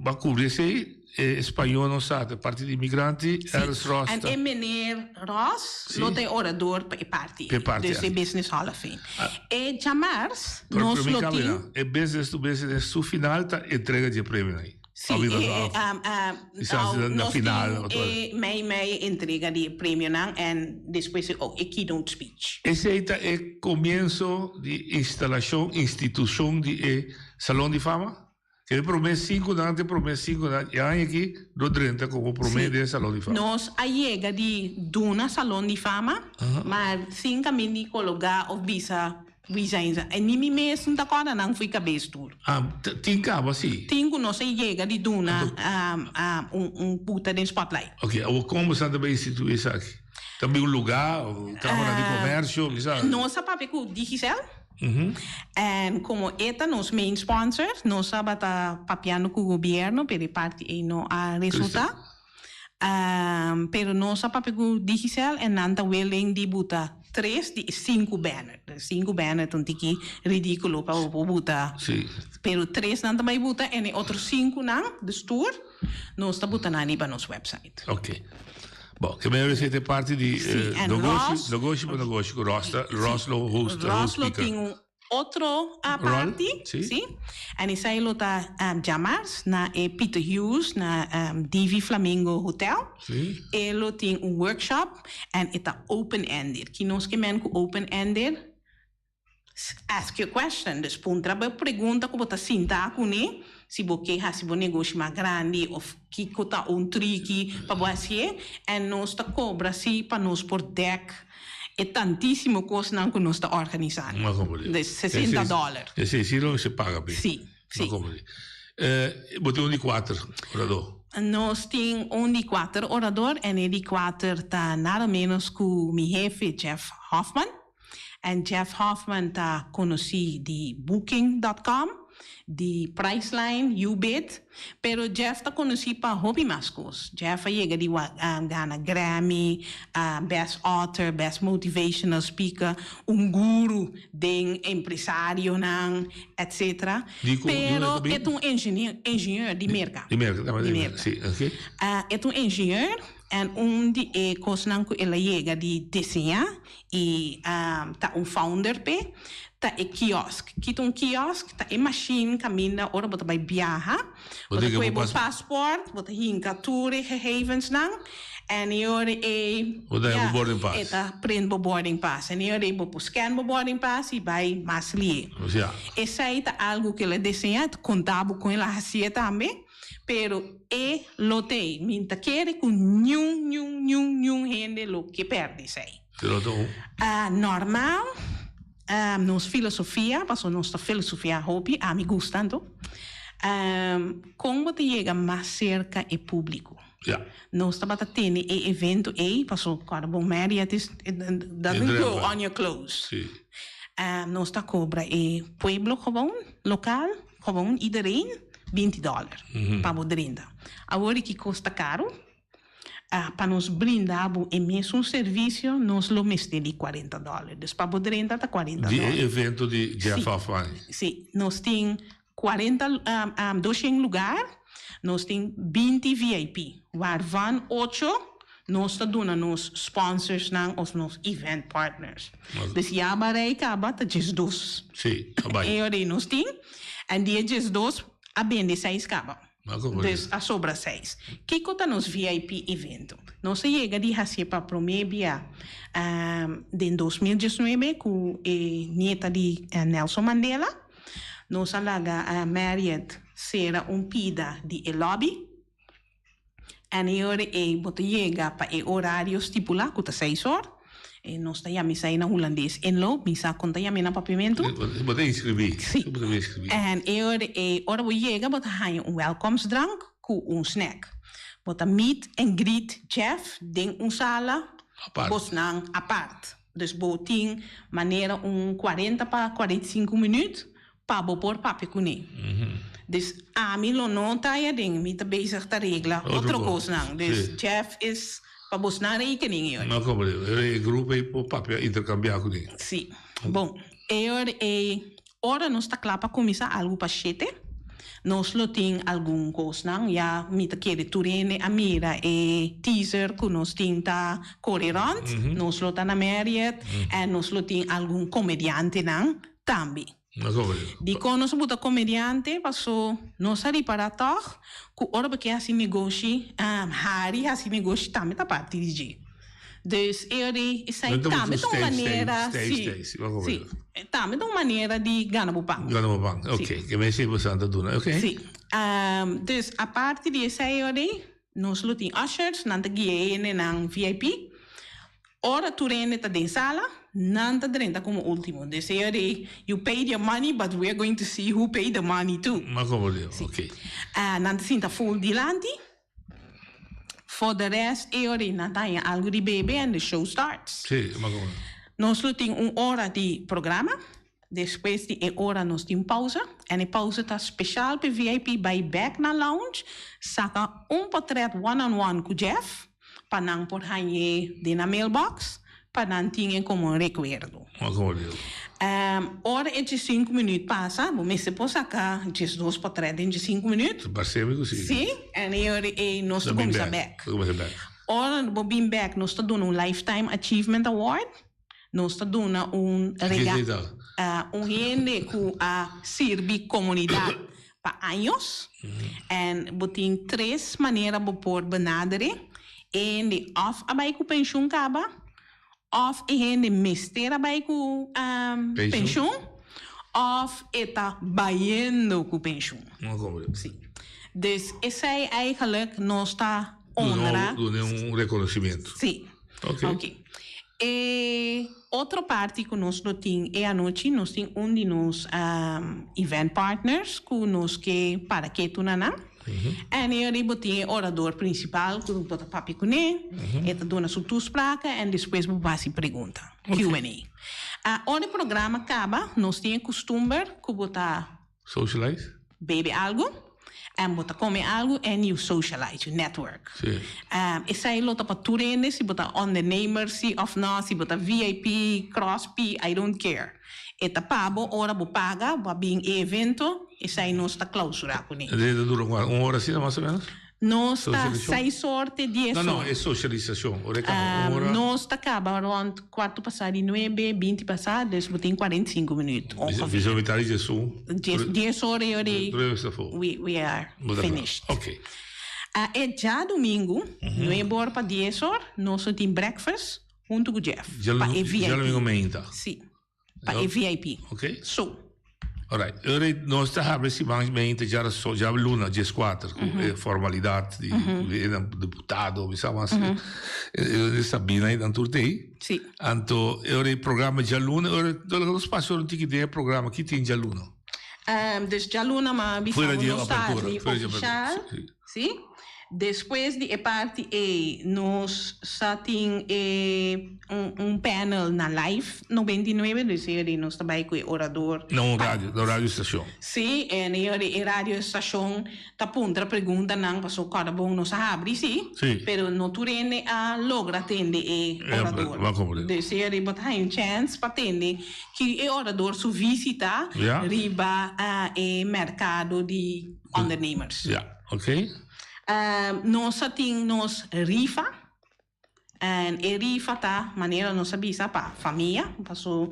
ba kubri esei, e spañó no sa, ta parti di inmigrante, Ernst Ross En ta. e meneer Ross lo ta e orador pa e parti Pa e parti dus e aki. Business Hall of Fame. E djamars Pero nos mi lo cambia tin. na, e business to business su final ta entrega di e premionan ei. Sí, Of e, e, e, um, um, Quizás nou, na nos final, tin of wat. e mei mei entrega di e premionan en despues e ook e keynote speech. Esei ta e komienso di instalashon, institushon di e Salon di Fama? Ke e promé sinkunan te promé sinkunan e aña aki lo drenta komo promé Sí. den e Salon di Fama. Nos a yega di duna Salon di Fama, maar sin kaminda di kologá of bisa Wie zijn ze? En ni mi mes no ta kòrda nan fui kabes tur. Ah, tin kaba si. Tin ku nos a yega di duna un un puta den spotlight. Oké, awor kon bo sa ta bay instituí esaki? Ta bay un lugá o Kámara di Komersio, kisa? Nos a papia ku Digicel. En komo e ta nos main sponsor, nos tabata papiando ku gobièrnu, pero e parti ei no a resultá. Pero nos a papia ku Digicel en nan ta willing di buta tres di e sinku banner. De sinku banner ta un tiki ridíkulo pa bo por buta. Sí. Pero tres nan ta bai buta en e otro sinkunan, dus tur, nos ta buta nan riba nos website. Oké. Bon, ke mei esei ta e parti di Sí, en negoshi, Ross negoshi pa negoshi ku Ross ta, Ross lo host, Ross host lo speaker. tin un. otro uh, parti, sí. sí. En esei lo ta um, djamars na e Peter Hughes na um, Divi Flamingo Hotel. Sí. E lo tin un workshop en e ta open-ended. Ki nos ke men ku open-ended? Ask your question. Dus puntra bo pregunta ku bo ta sinta kuné, si bo ke hasi bo negoshi mas grandi of kiko ta un triki pa bo hasié. En nos ta kobra si pa nos por dèk e tantísimo kosnan ku nos ta organisá. Dus 60 dòler. Esei si lo mester paga p'e. Si, si. Bo tin un di kuater oradó? Nos tin un di kuater orador en e di kuater ta nada ménos ku mi hefe Jeff Hoffman. En Jeff Hoffman ta konosí di Booking dot com, di Priceline, Ubid, pero Jeff ta konosí pa hopi mas kos. Jeff a yega di gana Grammy, Best Author, Best Motivational Speaker, un guru den empresarionan, etc. Pero e ta un ingenieur di Merka. Di Merka, di Merka, si, ok. E ta un ingenieur en un di e kosnan ku el a yega di diseñá y ta un founder p'e, ta e kiosk. Ki ta un kiosk? Ta e machine caminda ora bo ta bay biaha, bo ta coge bo paspoort, bo ta hinca tur e gegevensnan en e ora ey Bo ta haña bo boarding pass. e ta print bo boarding pass. En e ora ey bo por scan bo boarding pass y bay mas lie. Esey ta algo cu el a diseña, ta conta bo con el a haci'e tambe. Pero e lo t'ei. Mi ta kere ku niun, niun, niun, niun hende lo ke pèrdè esei. Lo ta un. Normal, nos filosofia, pasobra nos ta filosofiá hopi, ami gusta anto, kon bo ta yega mas serka e públiko? Ja. Nos tabata tene e evento ei, pasobra kòrda bon Marriott is, it doesn't go on your clothes. Sí. Nos ta kobra e pueblo gewoon, lokal, Gewoon iedereen 20 dollar pa bo drenta. Awor di ki kos ta karu? Pa nos brinda bo e mesun servisio nos lo mester di 40 dollar. Dus pa bo drenta ta 40 Di dollar. e evento di Jeff Sí. Hoffman. Sí, nos tin 40, 200 lugar, nos tin 20 VIP, waarvan ocho nos ta duna nos sponsorsnan of nos event partners. Dus ya barei kaba ta 12. Sí, a bai. E ora ei nos tin, en di e 12 a bende seis kaba. Ma como Dus a sobra seis. Kiko ta nos VIP evento? Nos a yega di hacié pa promé bia den 2019 cu e nieta di Nelson Mandela. Nos a laga Marriott cera un pida di e lobby. En e ora ei bo ta yega pa e orario stipulá, ku ta seis or. E nos ta yama esei na hulandes inloop, mi sa kon ta yam'é na papiamentu. Bo ta inskribí. Sí. Bo ta inskribí. En e ora ei, ora bo yega bo ta haña un wèlkomstdrank ku un snèk. Bo ta meet and greet Jeff den un sala Apart. bosnan apart. Dus bo tin manera un kuarenta pa 45 minüt pa bo por papia kuné. Dus ami lo no ta aden, mi ta bezig ta regla otro kosnan. Dus Jeff is pa bosnan rekening e ora. No komprende. E grupo ei por papia interkambiá kuné. Sí. Bon, e ora ei, ora nos ta kla pa kuminsá algu pa shete, nos lo tin algun kosnan. Ya mi ta kere tur hende a mira e teaser ku nos tin ta kore rònt. Nos lo ta na Marriott en nos lo tin algun komediantenan tambe. Dikon nos a buta komediante? Paso nos a ripará tòg ku ora bo ke hasi negoshi, hari hasi negoshi tambe ta parti di dje. Dus e ora ei esei tambe ta un manera, si, si, tambe ta un manera di gana bo pan. Gana bo pan, ok. Ke mester bo ta duna, ok. Si. Dus aparte di esei e ora ei, Nos lo tin ushers, nan ta guia e hendenan VIP. Ora tur hende ta den sala, nan ta drenta como ultimo. Dus e ora ei, you paid your money, but we are going to see who paid the money too. Ma como di, ok. Nan ta sinta full dilanti. For the rest, e ora ei nan ta haña algo di bebe and the show starts. Si, ma como di. Nos lo tin un ora di programa. Despues di e ora nos tin pausa en e pausa ta special p'e VIP bai bek na lounge saka un potret one on one ku Jeff pa nan por hañ'é den nan mailbox pa nan tin e komo un rekuerdo. Ora e diesinku minuut pasa bo mester por saka 12 potret den diesinku minuut. Sí, en e ora ei nos ta kuminsá bek. Ora bo bin bek nos ta duna un lifetime achievement award. Nos ta duna un rega un hende ku a sirbi komunidat pa años. En bo tin tres manera bo por benader'e. E hende òf a bai ku penshun kaba, òf e hende mester a bai ku penshun, òf e ta bayendo ku penshun. Sí. Dus esei eigenlijk nos ta honra. Duna un reconocimiento. Sí. Ok. E otro parti ku nos lo tin e anochi, nos tin un di nos event partners ku nos ke para ketu na nan. En e ora bo tin e orador principal ku bo ta papia kuné, e ta duna su toespraak en despues bo por hasi pregunta, Q&A. Ora e programa kaba, nos tin e kustumber ku bo ta Socialize. Bebe algu, en bo ta come algu en you socialize, you network. Sí. Esei lo ta pa tur hende, si bo ta ondernemer si of no, si bo ta VIP, cross P, I don't care. E ta pa bo ora bo paga, bo a bin e evento, esei nos ta clausura cune. E ta dura un ora asina mas o menos? Nos ta seis or te dies or. No, no, e socialisacion. Ora e caba un ora. Nos ta caba rond cuarto pasa di nuebe, binti pasa, dus bo tin cuarenta y cinco minuut ongeveer. Bisa mitad di dies un. Dies, dies or e ora ei. We, we are finished. Ok. E djadumingu, nuebe or pa dies or, nos lo tin breakfast hunto cu Jeff. Pa e VIP. Djadumingu meinta. Si. Pa e VIP. Ok. So. Alright. Ora nos ta habla siman meinta djarason, djaluna dieskuater ku e formalidat di e diputado mi sa mas e Sabina i nan tur ta ei. Si. Anto e ora e programa djaluna ora nos pasa ora un tiki den e programa ki tin djaluna? Dus djaluna m'a bisa bo nos ta habri ofishal. Si. Despues di e parti ei nos sa tin e un un panel na Live 99, dus e ora nos ta bai ku e orador. Na un radio, na un radio station. Si, en e ora e radio station ta puntra preguntanan paso kòrda bon nos a habri si, Si. pero no tur hende a logra tende e orador. Bo a komprende. Dus e ora bo ta haña un chèns pa tende ki e orador su visita Ja. riba e merkado di ondernemers. Ja. Ok. Nos a tin nos rifa en e rifa ta manera nos a bisa pa famia paso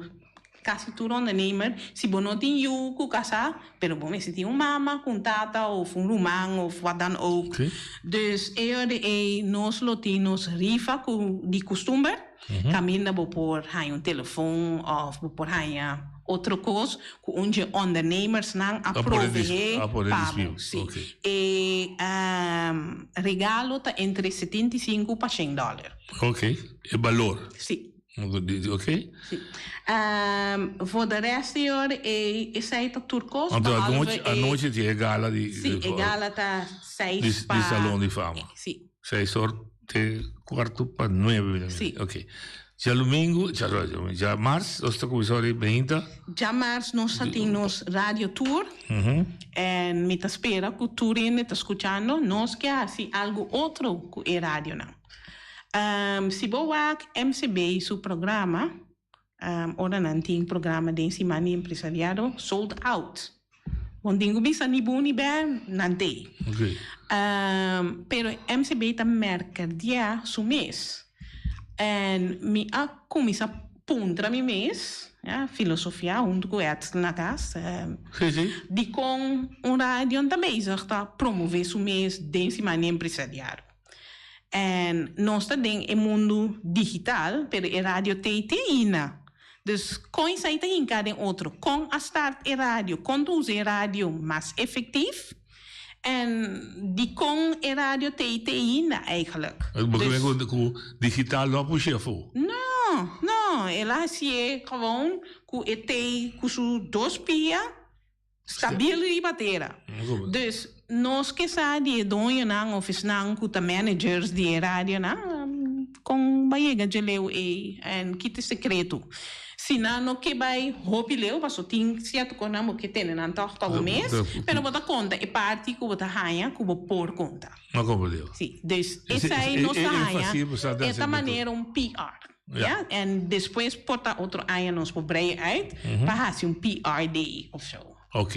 casi tur ondernemer si bo no tin yu cu casa pero bo mester tin un mama cu un tata of un ruman of wat dan ook dus e ora ey nos lo tin nos rifa cu di custumber Caminda bo por haña un telefon of bo por haña otro cos cu un dje ondernemersnan a proveé pa bo. Sí. E regalo ta entre 75 pa shen dollar. Ok, e balor. Sí. Ok. Sí. Voor de rest, señor, e esei ta tur cos. Anto anochi, anochi tin e gala di. Sí, e gala ta seis pa. Di Salon di Fama. Sí. Seis or te cuarto pa nuebe. Sí. Ok. Djalumingu, djamars nos ta cuminsa ora meinta. Djamars nos ta tin nos radio tour. En mi ta spera cu tur hende ta scuchando. Nos ke haci algo otro cu e radionan. Si bo wak MCB su programa, Ora nan tin programa den siman di empresariado sold out. Bo no tin ku bisa ni bu ni bè, nan t'ei. Pero MCB ta merkadiá su mes. En mi a kuminsá puntra mi mes, ya, filosofiá huntu ku Edsel na kas, dikon un radio no ta bezig ta promové su mes den siman di empresariado. En nos ta den e mundu digital, pero e radio t'ei te aina. Dus kon esei ta hinká den otro? Kon a start e radio? Kon ta usa e radio mas efektief? En dikon e radio t'ei te ainda eigenlijk? Bo ke men ku digital no a push'é afó? No, no, el a hasié gewoon ku e t'ei ku su dos pia. Stabil riba tera. Dus nos ke sa di e doñonan of esnan ku ta managers di e radionan kon bai yega dje leu ei en ki ta e sekreto. Si nan no ke bai hopi leu paso tin sierto kosnan bo ke tene nan tòg pa bo mes pero bo ta konta e parti ku bo ta haña ku bo por konta. Si, dus esei nos ta haña e ta manera un PR. Ja, en despues por ta otro aña nos por brei uit pa haci un PR day of zo. Ok.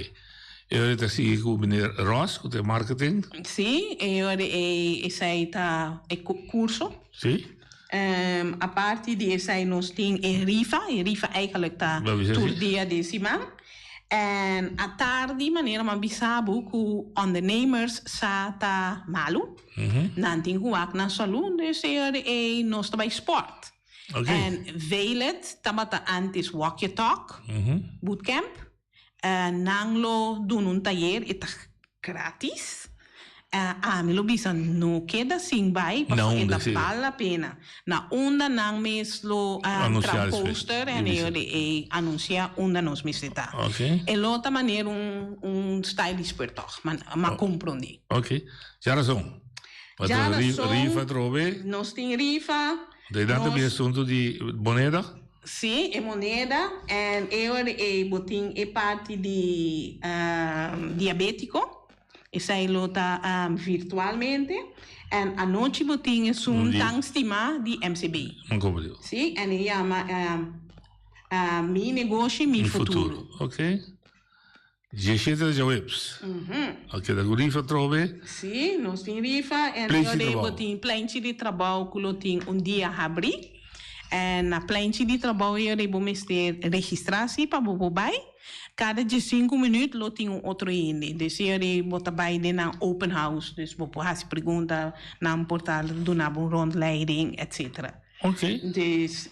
E ora ta sigui cu meneer Ross cu ta e marketing. Sí, e ora esey ta e curso. Sí. Aparte di esei nos tin e rifa, e rifa eigenlijk ta tur dia di siman. En atardi manera mi a bisa bo ku ondernemers sa ta malu, nan tin ku wak nan salú, dus e ora ei nos ta bai sport. En Veilet tabata antes Walk Your Talk bootcamp. Nan lo duna un tayer, e ta gratis. Ami lo bisa no keda sin bai pasobra e ta bal la pena. Na unda nan mes lo traha poster en ellos de e anuncia unda nos mester ta. E lo ta manera un style di speurtocht, m'a comprende. Ok, djarason. Djarason, Rifa atrobe. Nos tin rifa. De nan ta bin asuntu di moneda? Sí, e moneda en e ora ei bo tin e parti di diabetico, esei lo ta virtualmente en anochi bo tin esun tan stima di MCB. Sí, en e yama Mi negoshi, mi futuro. Ok. Diecisiete ta djaweps. Ok, ta ku rifa atrobe. Sí, nos tin rifa en Plenchi ora ei bo trabou. tin plenchi di trabou ku lo tin un dia habrí. En na plenchi di trabou ei ora ei bo mester registrá sí pa bo por bai. Kada diesinku minüt lo tin un otro hende. Dus ei ora ei bo ta bai den nan open house, dus bo por hasi pregunta, nan por ta duna bo un rondleiding, etcetera. Ok. Dus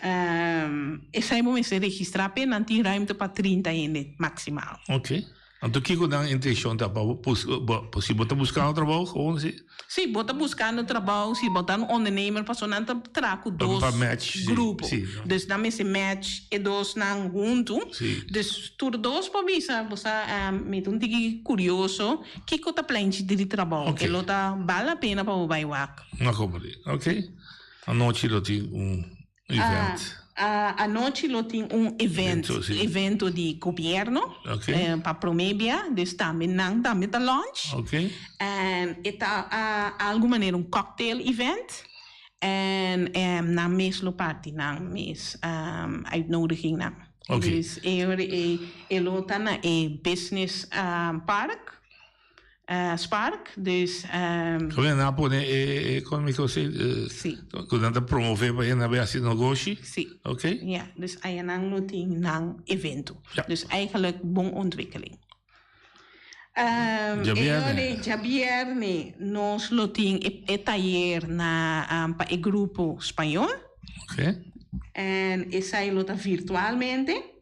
esei bo mester registrá p'e nan tin ruimte pa 30 hende maximaal. Ok. Anto kiko nan intencion ta pa bo bo si bo ta buscando trabou gewoon si? Si bo ta buscando trabou, si bo ta un ondernemer pasobra nan ta traha ku dos Pa match, si, grupo. si. Dus nan mester match e dosnan huntu. Si. Dus tur dos por bisa bo sa mi ta un tiki curioso kiko ta plenchi di trabou. Ok. E lo ta bal la pena pa bo bai wak. No comprende. Ok. Anochi lo tin un event. Anochi lo tin un event, evento di gobierno pa prome bia, dus tambe nan tambe ta launch. En e ta algo manera un cocktail event en nan mes lo parti nan mes uitnodigingnan. Dus e ora ei e lo ta na e business park. Spark, dus. Ku nan a pone e economico si? Si. Ku nan ta promove pa hende a hasi negoshi? Si. Ok. Ja, dus ayanan lo tin nan evento. Dus eigenlijk bon ontwikkeling. Djabierne. Djabierne nos lo tin e tayer na pa e grupo spañol. Ok. En esei lo ta virtualmente.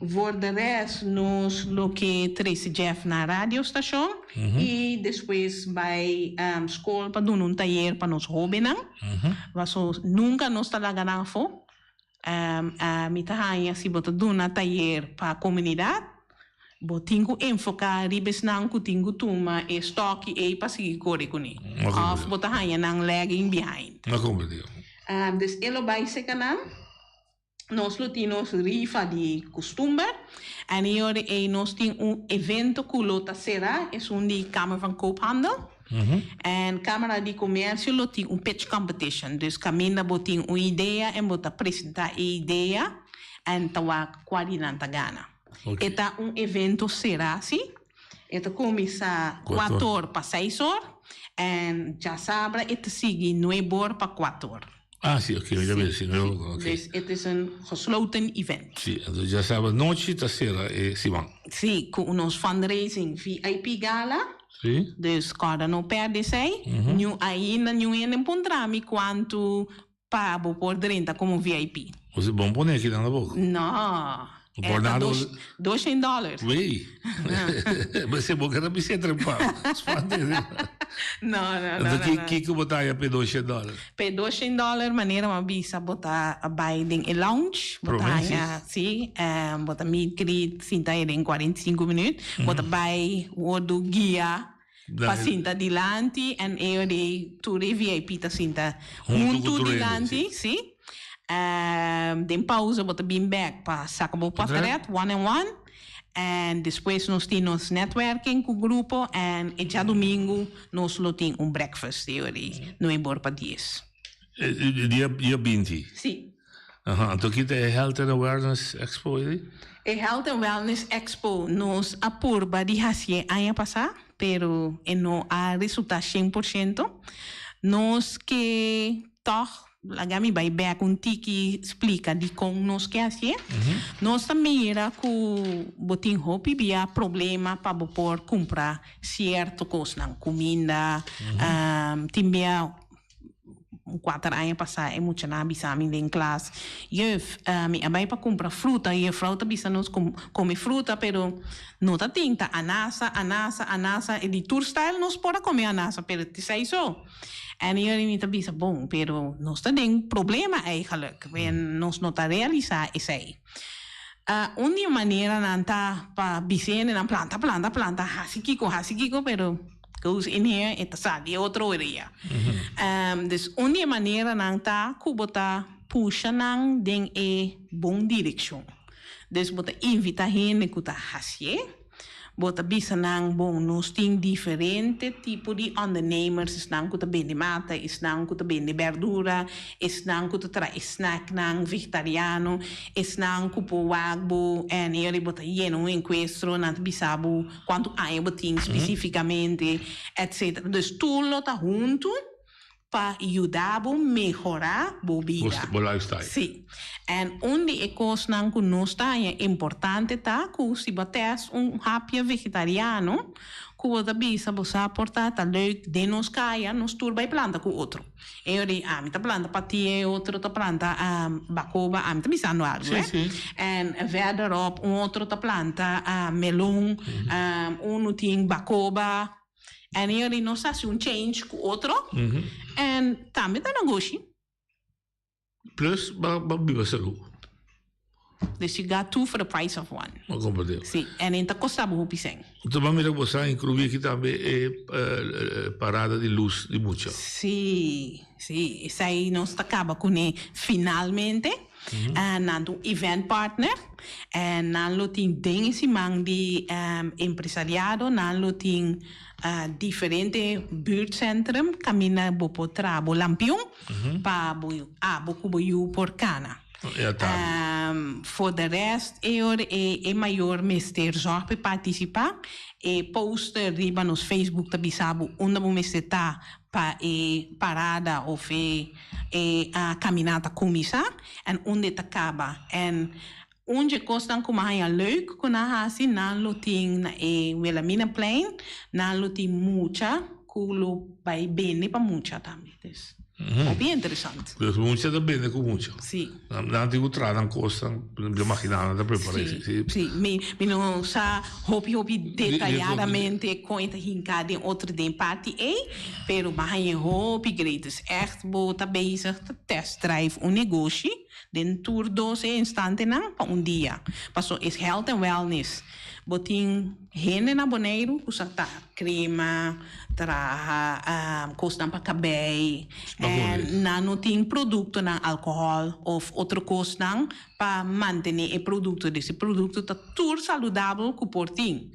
Voor de rest nos lo ke trece Jeff na radiostation y despues bay school pa duna un tayer pa nos hobennan. Paso nunca nos ta laga nan afo. Mi ta haña si bo ta duna tayer pa comunidad bo tin cu enfoca riba esnan cu tin cu tuma e stoki ey pa sigui core cune. Of bo ta haña nan lagging behind. Dus e lo bay seca nan. Nos lo tin nos rifa di kustumber en e ora ei nos tin un evento ku lo ta será, esun di Kamer van Koophandel. En Kamara di Komersio lo tin un pitch competition, dus kaminda bo tin un idea en bo ta presentá e idea en ta wak kua di nan ta gana. E ta un evento será si, e ta kuminsá kuator pa seis or en djasabra e ta sigui nuebor pa kuator. Ah, sí, ok, mi ta mira, sí, ok. Dus het is een gesloten event. Sí, entonces djasabra nochi ta sera e siman. Sí, ku nos fundraising VIP gala. Sí. Dus kòrda no pèrdè esei. Ñu ainda ñu hende puntra mi kuantu pa bo por drenta komo VIP. Bo bon pone aki nan tampoco. No. Por nada. Dos, doshen dòler. Wey. Bo bo keda bisé trempa. Spante. No, no, no. Anto no, kiko bo ta haya p'e doshen dòler? P'e doshen dòler manera bo a bisa bo ta bai den e lounge. Bo ta haya, si, bo ta meet greet sinta ahí den 45 minuut. Bo ta bai wordu guia pa sinta dilanti en e ora ei tur e VIP ta sinta huntu dilanti, si. Den pausa bo ta bin bek pa saka bo portret one and one en despues nos tin nos netwerking ku grupo en e djadumingu nos lo tin un breakfast e ora ei nuebe or pa dies. Dia dia binti? Si. Aha, anto ki ta e Health and Awareness Expo ei? E Health and Wellness Expo nos a purba di hasié aña pasá pero e no a resultá shen por shento. Nos ke tòg. Laga mi bai bek un tiki splika dikon nos ke hasié. Nos ta mira ku bo tin hopi bia problema pa bo por kumpra sierto kosnan, kuminda, tin bia un kuater aña pasá e muchanan a bisa mi den klas, Juf, mi a bai pa kumpra fruta, jufrou ta bisa nos kome fruta pero no ta tin, ta anasa, anasa, anasa, e di tur style nos por a kome anasa pero t'esei so. En jullie mi ta bisa bon, pero nos ta den problema eigenlijk. En nos no ta realisa esei. Uh, un di maneranan ta pa bisa hendenan planta, planta, planta, hasi kiko, hasi kiko, pero goes in here e ta sa di otro orea. Um, dus un di e maneranan ta ku bo ta pusha nan den e bon direkshon. Dus bo ta invita hende ku ta hasié. Bo ta bisa nan, Bon, nos tin diferente tipo di ondernemers, esnan ku ta bende mata, esnan ku ta bende berdura, esnan ku ta traha e snacknan vegetariano, esnan ku por wak bo en e ora bo ta yena un enkuestro, nan ta bisa bo kuantu aña bo tin spesifikamente, etcetera. Dus tur lo ta huntu. Pa yuda bo mehorá bo bida. Bo lifestyle. Sí. En un di e kosnan ku nos ta haña importante ta ku si bo tèst un hapje vegetariano ku bo ta bisa bo sa por ta ta leuk den nos kaya nos tur bai planta ku otro. E ora di ami ta planta patia e otro ta planta bakoba ami ta bisando algu eh. En verderop un otro ta planta melon unu tin bakoba. En jullie nos hasi un change ku otro. En tambe ta negoshi. Plus ba ba biba salú. Dus you got two for the price of one. Bo komprendé. Si, en e ta kosta bo hopi sèn. Enton bo a mira ku bo sa inkluí aki tambe e parada di lus di mucha. Si, si, esei nos ta kaba kuné finalmente. Nan ta un event partner en nan lo tin den e siman di empresariado nan lo tin diferente buurtcentrum kaminda bo por traha bo lampion pa bo abo ku bo yu por kana. For de rest e ora e mayor mester zorg pa e participa. E poster riba nos Facebook ta bisa bo unda bo mester ta pa e parada of e e caminata cuminsa en unda e ta caba. En un dje cosnan cu mi a haña leuk cu nan haci, nan lo tin na e Wilhelminaplein, nan lo tin mucha cu lo bay bende pa mucha tambe. Dus hopi interesant. Dus mucha ta bende cu mucha. Si. Nan tin cu traha nan cosnan, mi ta magina nan ta prepara Si, si. Si, mi mi no sa hopi hopi detayadamente con e ta hinca den otro den parti ey, pero bo a haña hopi great. Dus echt bo ta bezig ta test drive un negoshi den tur dos e instantenan pa un dia. Paso es health and wellness. Bo tin hende na Boneiru ku sa ta krema, traha kosnan pa kabei, en nan no tin produktonan alkohòl òf otro kosnan pa mantené e produkto. Dus e produkto ta tur saludabel ku por tin.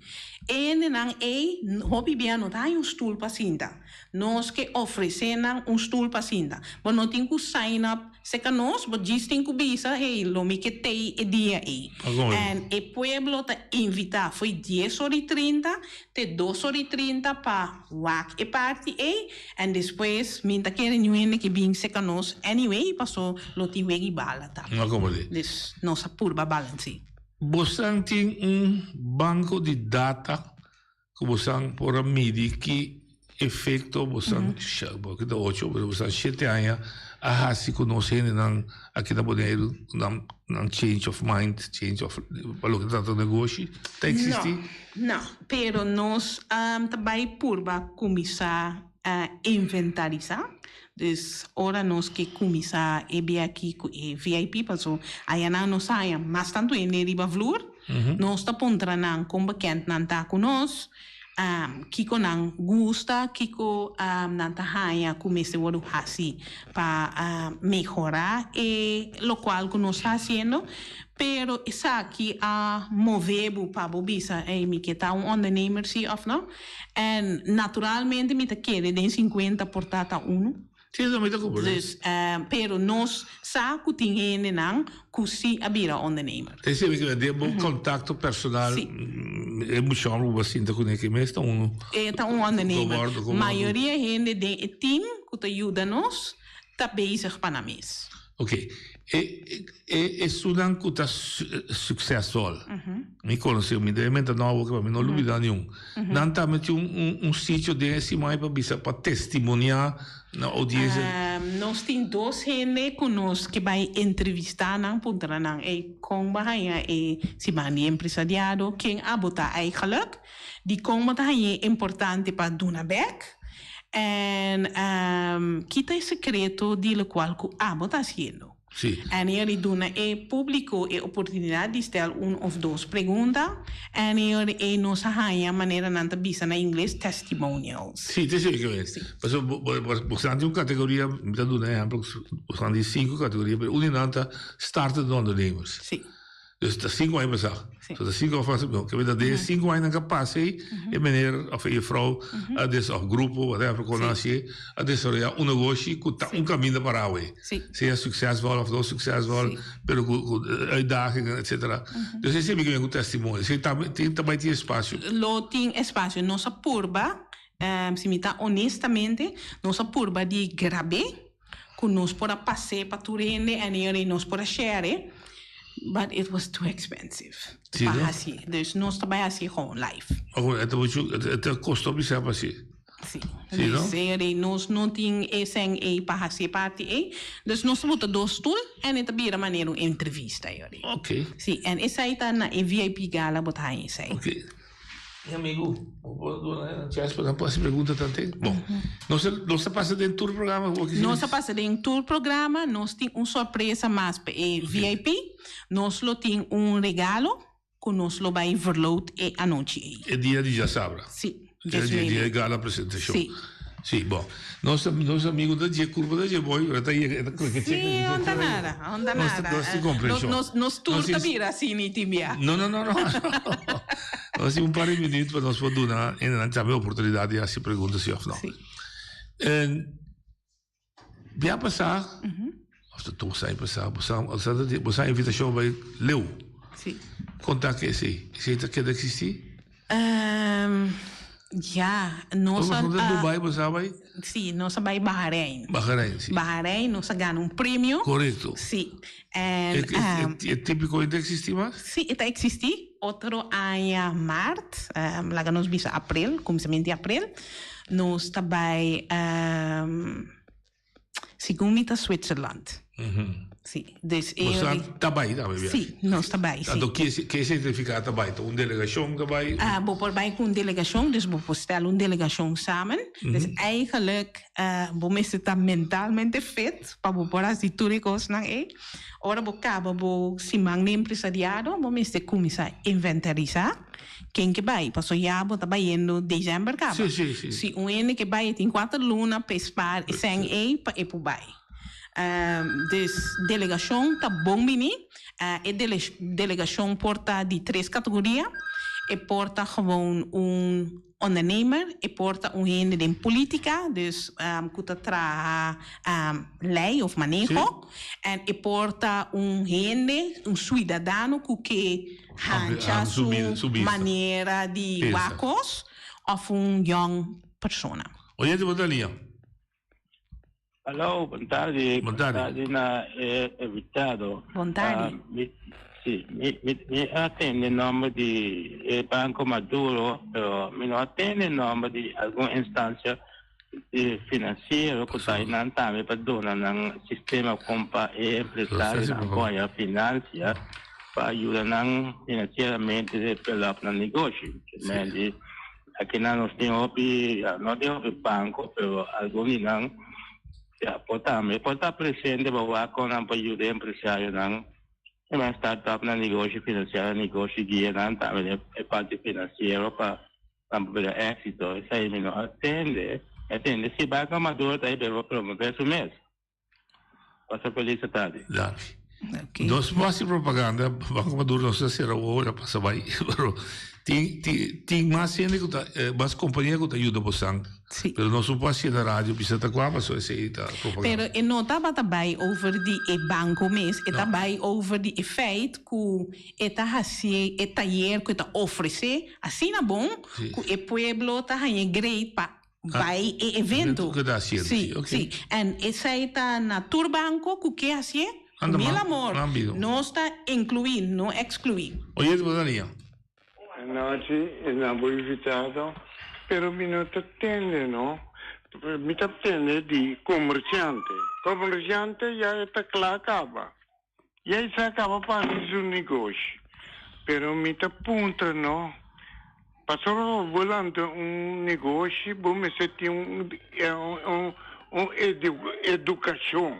E hendenan ei hopi bia no ta haña un stul pa sinta. Nos ke ofresé nan un stul pa sinta. Bo no tin ku sign up serka nos, bo djis tin ku bisa, hey, lo mi ke tei e dia ei. En e pueblo ta invitá fo'i dies or i trinta te dos or i trinta pa wak e parti ei, en despues mi ta kere niun hende ke bin serka nos anyway, paso lo tin wegi bala tambe. Dus nos a purba balans'é. Bosan tin un banko di data Ku bosan por a midi ki efekto bosan, bo aki ta ocho, pero bosan shete aña a hasi ku nos hendenan aki na Boneiru, nan nan change of mind, change of pa loke ta trata negoshi, ta eksistí? No, no, pero nos ta bai purba kuminsá inventarisá, dus ora nos ke kuminsá e bia aki ku e VIP, paso ayanan nos a haña mas tantu hende riba vloer, Nos ta puntra nan kon bekend nan ta ku nos, kiko nan gusta, kiko nan ta haña ku mester wòrdu hasi pa mehorá e lokual ku nos ta hasiendo. Pero esaki a move bo pa bo bisa, ey, mi ke ta un ondernemer si òf no. En naturalmente mi ta kere den sinkuenta por ta ta unu. Sí, eso mi ta comprende. Dus, pero nos sa cu tin hendenan cu sí a bira ondernemer. Esei mi kere den bo contacto personal, e mucha homber cu bo a sinta cune ki mes ta un. E ta un ondernemer. Mayoria hende den e team cu ta yuda nos. ta bezig pa nan mes. Ok, e e esunnan ku ta suksesvol, mi konosé, mi debe menta nobo pa mi no lubidá niun. Nan tambe tin un un sitio den e siman pa bisa pa testimoniá na oudiensia. Nos tin dos hende ku nos ke bai entrevistá nan, puntra nan, ey, kon bo a haña e siman di empresariado? Ken abo ta eigenlijk? Dikon bo ta hañ'é importante pa duna bèk? En ki ta e sekreto di lokual ku abo ta hasiendo? Sí. En e duna e públiko e oportunidat di stel un òf dos pregunta. En e nos a haña manera nan ta bisa na ingles testimonials. Sí, te esei ke wens. Pasobra bo bo bo san di un kategoria, mi ta duna ehèmpel, bo san di sinku kategoria, pero un di nan ta startende ondernemers. Sí. Dus ta sinku aña pasá. So ta sinku aña pasá, ke ta den e sinku añanan ke a pasa ei, e meneer òf e jefrou a des òf grupo, whatever, kon nan hasié, a desaroyá un negoshi ku ta un kaminda para awe. Sea suksesvol òf no suksesvol, pero ku ku uitdagingen, etsetera. Dus esei mi ke men ku testimonio. Esei tambe tin ta bai tin espasio. Lo tin espasio. Nos a purba, si mi ta honestamente, nos a purba di grab'é ku nos por a pas'é pa tur hende en e nos por a share, but it was too expensive Sí, pa no? hasié. Dus nos ta bai hasié gewoon live. Oké, e ta muchu, e ta kosto bisa pa hasié. Sí. Sí, no? Dus e nos no tin e sèn ei pa hasi e parti ei. Dus nos ta buta dos stul en e ta bira manera un entrevista yori. Oké. Sí, en esei ta na e VIP gala bo ta haña esei. Oké. Mi amigu, bo por duna nan chance pa nan por hasi pregunta tanten? Bon, nos a nos a pasa den tur programa ku bo kisi. Nos a pasa den tur programa, nos tin un sorpresa mas pa e VIP. Nos lo tin un regalo ku nos lo bai verloot e anochi ei. E dia di djasabra? Si, E dia di e gala presentashon? Si. Si, bon. Nos nos amigu ta dje kurpa ta dje boi, pero ta yega e ta kleke Si, on ta nada, on ta nada. Nos tin komprenshon. Nos nos tur ta bira asina i tin bia. No, no, no, no. Nos tin un par di minuut pa nos por duna hendenan tambe oportunidat di hasi pregunta si òf no. Si. Bia pasá, òf ta dos aña pasá, bo sa bo sa invitashon bai leu. Si. Konta ke esei. Esei ta keda eksistí? Ya, nos a. Bo ta Dubai bo sa bai? Si, nos a bai Bahrein. Bahrein, si. Bahrein, nos a gana un premio. Korekto. Si. En, E típiko ei ta eksistí mas? Si, e ta eksistí. Otro aña mart, laga nos bisa aprel, kuminsamentu di aprel, nos ta bai, segun mi ta Switzerland. Si, dus e. Boso ta bai tambe biahe? Si, nos ta bai, si. Anto ke ke significa ta bai? Ta un delegashon ta bai? Bo por bai ku un delegashon, dus bo por stel un delegashon samen. Dus eigenlijk bo mester ta mentalmente fit pa bo por hasi tur e kosnan ei. Ora bo kaba bo siman di empresariado, bo mester kuminsá inventarisá ken ke bai, pasobra ya bo ta bayendo december kaba. Sí, sí, sí. Si un hende ke bai e tin kuater luna pa e spaar e sèn ei pa e por bai. Dus delegashon ta bon bini. E delegashon por ta di tres kategoria. E por ta gewoon un ondernemer, e por ta un hende den politica, dus cu ta traha ley of maneho, en e por ta un hende, un suidadano cu ke hancha su manera di wak cos, of un young persona. Oyente bo ta lia. Hallo, bon tardi. Bon tardi. Bon tardi na e invitado. Bon tardi. Mi, si, mi, mi, mi a tende nomber di e Banco Maduro, pero mi no a tende nomber di algun instancia di financiero cu ta nan tambe pa duna nan sistema con pa e empresarionan por haya financia pa yuda nan financieramente develop nan negoshi. Di Akinan nos tin hopi, ya no tin hopi banco, pero algun di nan ya por tambe por ta presente pa wak con nan por yuda e empresarionan e nan start up nan negoshi, financia nan negoshi, guia nan tambe den e parti financiero pa nan por bira exito. Esai mi no a tende, mi a tende si Banco Maduro ta ahí pero por promove su mes. Pasa feliz tardi. Danki. Nos no hasi propaganda, Banco Maduro nos ta sera wowo na pasa bai, pero tin tin tin mas hende ku ta mas kompania ku ta yuda bosan. Sí. Pero nos no por hasi na radio bisa ta kua pasobra esei ta propaganda. Pero e no tabata bai over di e banko mes, e ta bai over di e feit ku e ta hasi e tayer ku e ta ofresé asina bon ku e pueblo ta haña great pa. Bai e evento. Ku ta hasiendo, Sí, sí, ok. sí. En esei ta na tur banko ku ke hasié, ku Anda mil man, amor. man bido. Nos ta inkluí, no ekskluí. Oye, bo ta lia. Anochi e nan bo invitado, pero mi no ta tende no. Mi ta tende di comerciante. Comerciante ya e ta cla caba. Ya e sa caba pa haci su negoshi. Pero mi ta puntra no, pasobra bo lanta un negoshi bo mester tin un un un educacion.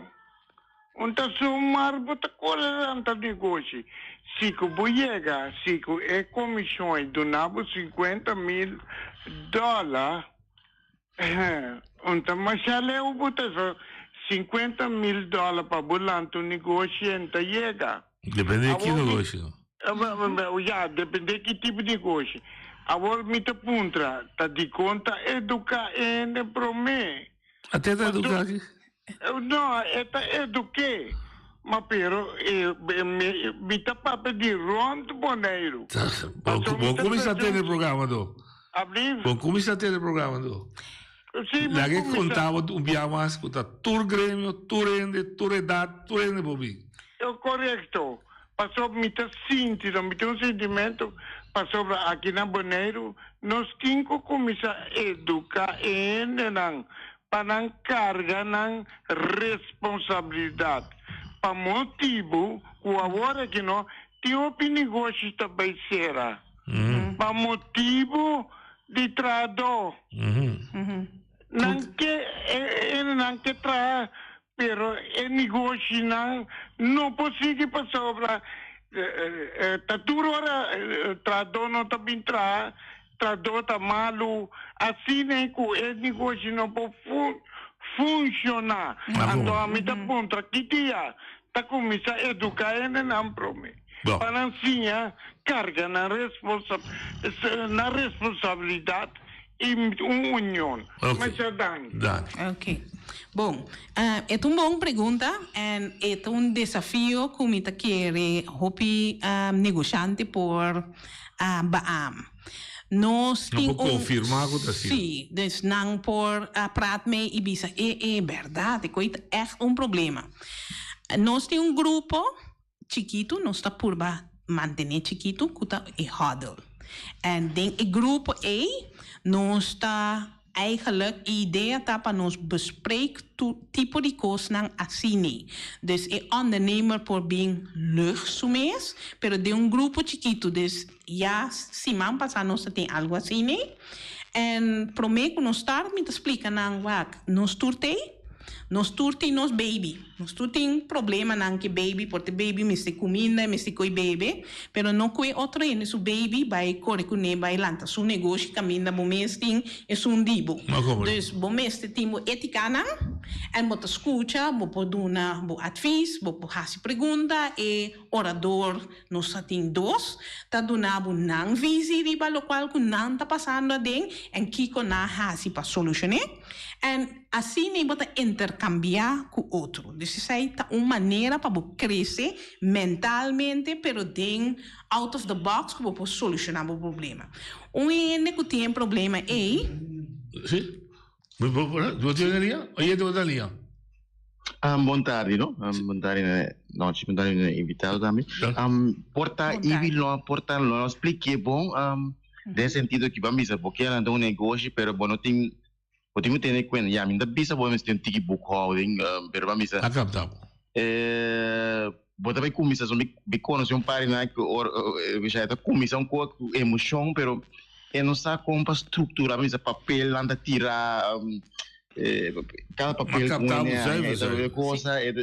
Un ta zomaar bo ta kore ranta negoshi. Si ku bo yega, si ku e komishon ei duna bo sinkuenta mil dòler, un ta masha leu bo ta sa sinkuenta mil dòler pa bo lanta un negoshi en ta yega. Depende di ki Awor mi negoshi. Ya, depende ki tipo di negoshi. Awor mi ta puntra, ta dikon ta eduká e hende promé? Ate ta eduká aki? No, e ta eduké. Ma pero e mi ta papia di rond Boneiru. Bo bo kuminsá tene programa do. Ablief? Bo kuminsá tene programa do. Si, mi Laga e kuminsá. konta bo un bia mas ku ta tur gremio, tur hende, tur edat, tur hende por bin. Korekto. Pasobra mi ta sinti, no, mi tin un sintimentu pasobra aki na Boneiru nos tin ku kuminsá eduká e hendenan pa nan karga nan responsabilidat. Pa motibu ku awor aki no tin hopi negoshi ta bai sera pa motibu di trahadó. Nan ke e hendenan ke traha Pero e negoshinan no por sigui pasobra ta tur ora trahadó no ta bin traha, trahadó ta malu, asina e ku e negoshi no por funshoná. Anto ami ta puntra ki dia ta kuminsá eduká hendenan promé pa nan siña karga nan nan responsabilidat i un union. Masha danki. Ok. Bon, e ta un bon pregunta en e ta un desafio ku mi ta kere hopi negoshante por beaam. Nos Nan tin por un konfirmá ku ta asina. Sí, dus nan por praat mee i bisa e e bèrdat, e koi ta ègt un problema. Nos tin un grupo Chikitu nos ta purba mantené chikitu ku ta e huddle. En den e grupo ei nos ta eigenlijk e idea ta pa nos bespreek tur tipo di kosnan asini. Dus e ondernemer por bin lucht su mes, pero den un grupo chikitu. Dus ya siman pasá nos ta tin algu asini. En promé ku nos start mi ta splika nan wak nos tur t'ei. Nos tur tin nos baby. Nos tur tin problemanan ku e baby, por ta e baby mester kuminda, e mester koe bebe, pero no ku e otro hende su baby bai kore kuné bai lanta su negoshi kaminda bo mes tin esun di bo. Dus bo mester tin bo etikanan en bo ta skucha, bo por duna bo advis, bo por hasi pregunta, e orador Nos a tin dos ta duna bo nan visie riba locual cu nan ta pasando aden en kico nan a haci pa solucion'é. En asina bo ta intercambia cu otro. Dus esey ta un manera pa bo crece mentalmente pero den out of the box cu bo por soluciona bo problema. Un hende cu tin e problema ey. Sí. Bo tin un lia? Oye, bo ta lia? Um, bon tardi, no? Um, bon tardi, nochi, bon tardi, invitado tambe. Um, por ta ibi lo, por ta lo expliqué bon, um, den sentido que ban bisa, bo kier lanta un negoshi, pero bo no tin, bo tin ku tene kuenta, ya, mi ta bisa bo mester un tiki boekhouding, um, pero ban bisa, A kapta bo. eh, bo ta bai kuminsa, so mi, mi konosé un par di nan ku or, eh, ta kuminsa un kos ku emoshon, pero e no sa kon pa struktura, ban bisa papelnan ta tira, um, eh, cada papel Maar ku kapta un bo zuiver, e ta zuiver. cosa, e ta,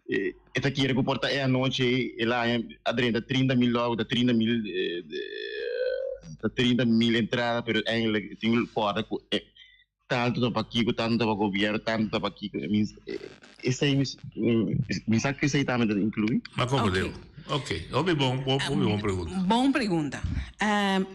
e, e ta kere ku por ta e anochi el a haña a drenta 30 mil dòler, ta 30 mil, eh, ta 30 mil entrada, pero eigenlijk tin ku kòrda ku e tantu ta pa kiko, tantu ta pa gobièrnu, tantu ta pa kiko. Mi, esei mi, mi sa ku esei tambe ta inkluí. Ma komprendé. Ok, hopi bon, hopi bon pregunta. Bon pregunta.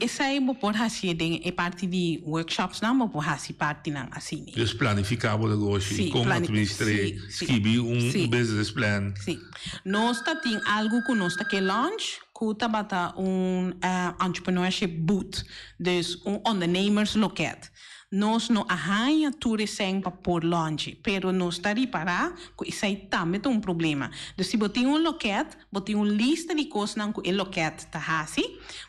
Esei bo por hasié den e parti di workshopsnan, bo por hasi partinan asina. Dus planifiká bo negoshi, Sí, kon plani- administr'é, sí, sí. skibi un Sí. business plan. Sí. Nos ta tin algu ku nos ta ke launch ku tabata un entrepreneurship boot, dus un ondernemersloket. Nos no a haña tur e sèn pa por launchi, pero nos ta ripará ku esei tambe ta un problema. Dus si bo tin un lokèt, bo tin un lista di kosnan ku e lokèt ta hasi,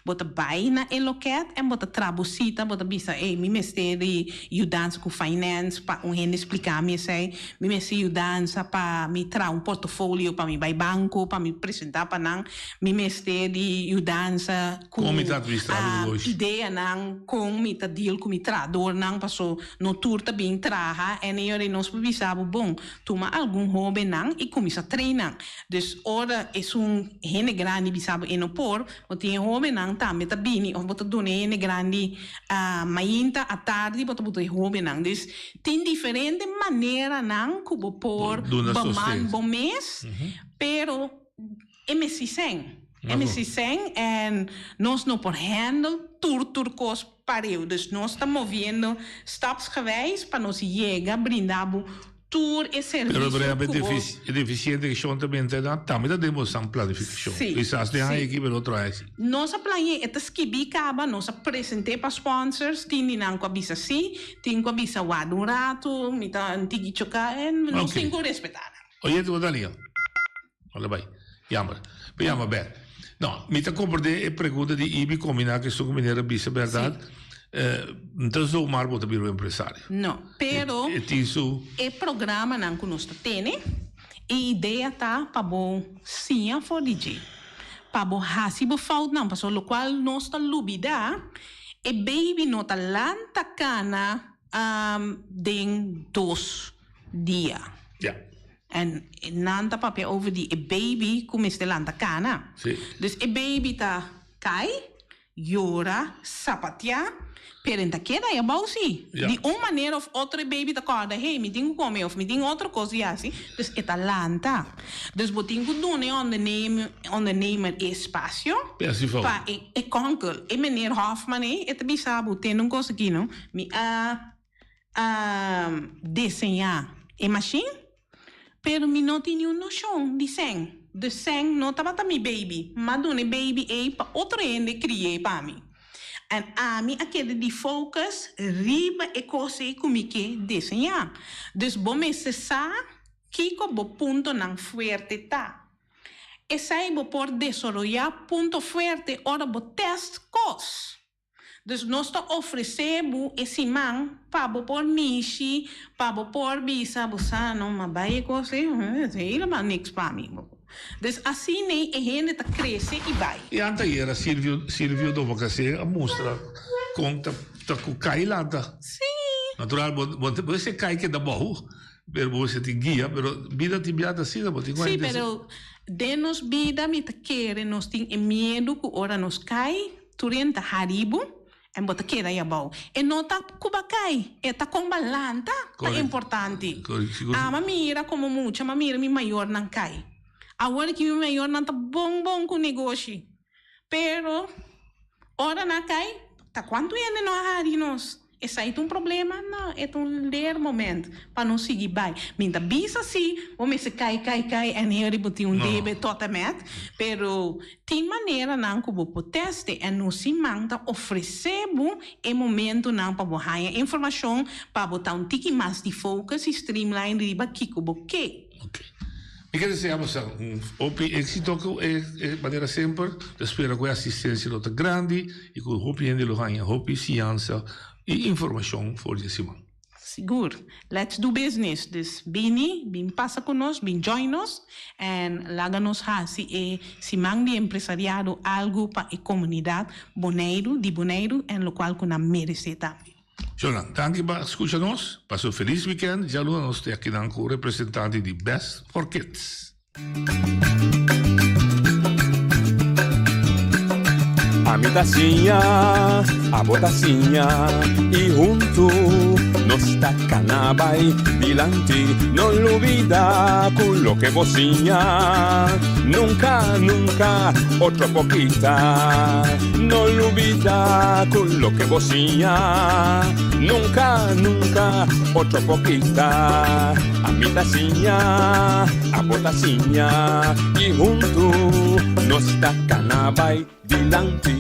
bo ta bai na e lokèt en bo ta traha bo sita, bo ta bisa, ey, mi mester di yudansa ku finance pa un hende splika mi esei, mi mester yudansa pa mi traha un portofolio pa mi bai banko, pa mi presentá pa nan, mi mester di yudansa ku Kon mi ta administrá mi negoshi? ideanan kon mi ta deal ku mi trahadornan paso no tur ta bin traha en e ora nos por bisa bo bon tuma algun hobennan i kuminsá train nan. Dus ora esun hende grandi bisa bo e no por, bo tin e hobennan tambe ta bini of bo ta duna e hende grandi mainta atardi bo ta buta e hobennan. Dus tin diferente maneranan ku bo por Duna beman sosten. bo mes pero E mester sèn. E mester sèn en nos no por handle tur tur kos pareu. Dus nos ta moviendo stapsgewijs pa nos yega brinda bo tur e Pero servicio Brian, ku bo. e deficiente ku shon ta benta nan tambe ta den bosan planificacion. Sí, Kisas den sí. haña aki pero otro haña aki. Nos a plane'é, e ta skibí kaba, nos a present'é pa sponsors, tin di nan ku a bisa sí, tin ku a bisa wak un ratu, mi ta un tiki choká en nos Oké. tin ku respetá nan. Oyente bo ta lia. Hola bai. Jammer. Bo yama bek. No, mi ta comprende e pregunta di Ibi combina cu esun cu meneer a bisa, berdad? Eh, no ta zomaar bo ta bira un empresario. No, pero E tin su. e programanan cu nos ta tene, e idea ta pa bo siña for di dje. Pa bo haci bo foutnan, pasobra locual nos ta lubida, e baby no ta lanta cana den dos dia. Ja. En nan ta papia over di e baby cu mester lanta cana. Sí. Dus e baby ta cay, yora, sapatia, pero en ta keda ahí abao si. Ja. Di un manera of otro e baby ta corda, hey, mi tin cu come of mi tin otro cos di haci. Dus e ta lanta. Dus bo tin cu duna e ondernemer, ondernemer e espacio Pe haci fout. pa e, e konkel. E meneer Hofman ey, e ta bisa bo, tende un cos aki no, mi a. a deseñá e mashin, pero mi no tin niun noshon di sèn. Dus sèn no tabata mi baby, m'a duna e baby ei pa otro hende kri'é pa mi. En ami a keda di focus riba e kos ei ku mi ke deseñá. Dus bo mester sa kiko bo puntonan fuerte ta. Esei bo por desaroyá punto fuerte ora bo tèst kos. Dus nos ta ofresé bo e siman pa bo por mishi, pa bo por bisa bo sa no ma bai e kos ei, es helemaal niks pa mi. Dus asin'ei e hende ta krese i bai. I anteayera Silvio Silvio Domacassé a mustra kon ta ta ku kai lanta. Sí. Natural bo bo bo mester kai keda bou, pero bo mester tin guia, pero bida tin bia ta asina, bo tin ku Sí, hende pero den nos bida mi ta kere nos tin e miedu ku ora nos kai Tur hende ta hari bo en bo ta keda ahí abou. E no ta cu ba cay, e ta con ba lanta ta importante. Ama mira como mucha, m'a mira mi mayornan cay. Awor aki mi mayornan ta bon bon cu negoshi. Pero ora nan a cay, ta cuanto hende no a hari nos? Esei ta un problema? No, e ta un leermoment pa nos sigui bai. Mi ta bisa si bo mester kai, kai, kai en heri bo tin un debe tot en met, pero tin maneranan ku bo por teste en nos siman ta ofresé bo e momentonan pa bo haña informashon pa bo ta un tiki mas di focus i streamline riba kiko bo ke. Mi ke desea boso un hopi éxito ku e manera semper. Ta spera ku e asistencia lo ta grandi i ku hopi hende lo haña hopi siñansa i informashon for di e siman. Sigur. Let's do business. Dus bini, bin pasa ku nos, bin join nos en laga nos hasi e siman di empresariado algu pa e komunidat Boneiru, di Boneiru en lokual ku nan meresé tambe. Shornan, danki pa skucha nos. Pasa un felis weekend. Djaluna nos te akinan ku representante di Best for Kids. Ami ta siña, abo ta siña i huntu nos ta kana bai dilanti. No lubida ku loke bo siña nunka, nunka otro por kita. No lubida ku loke bo siña nunka, nunka otro por kita. Ami ta siña, abo ta siña i huntu nos ta kana bai dilanti.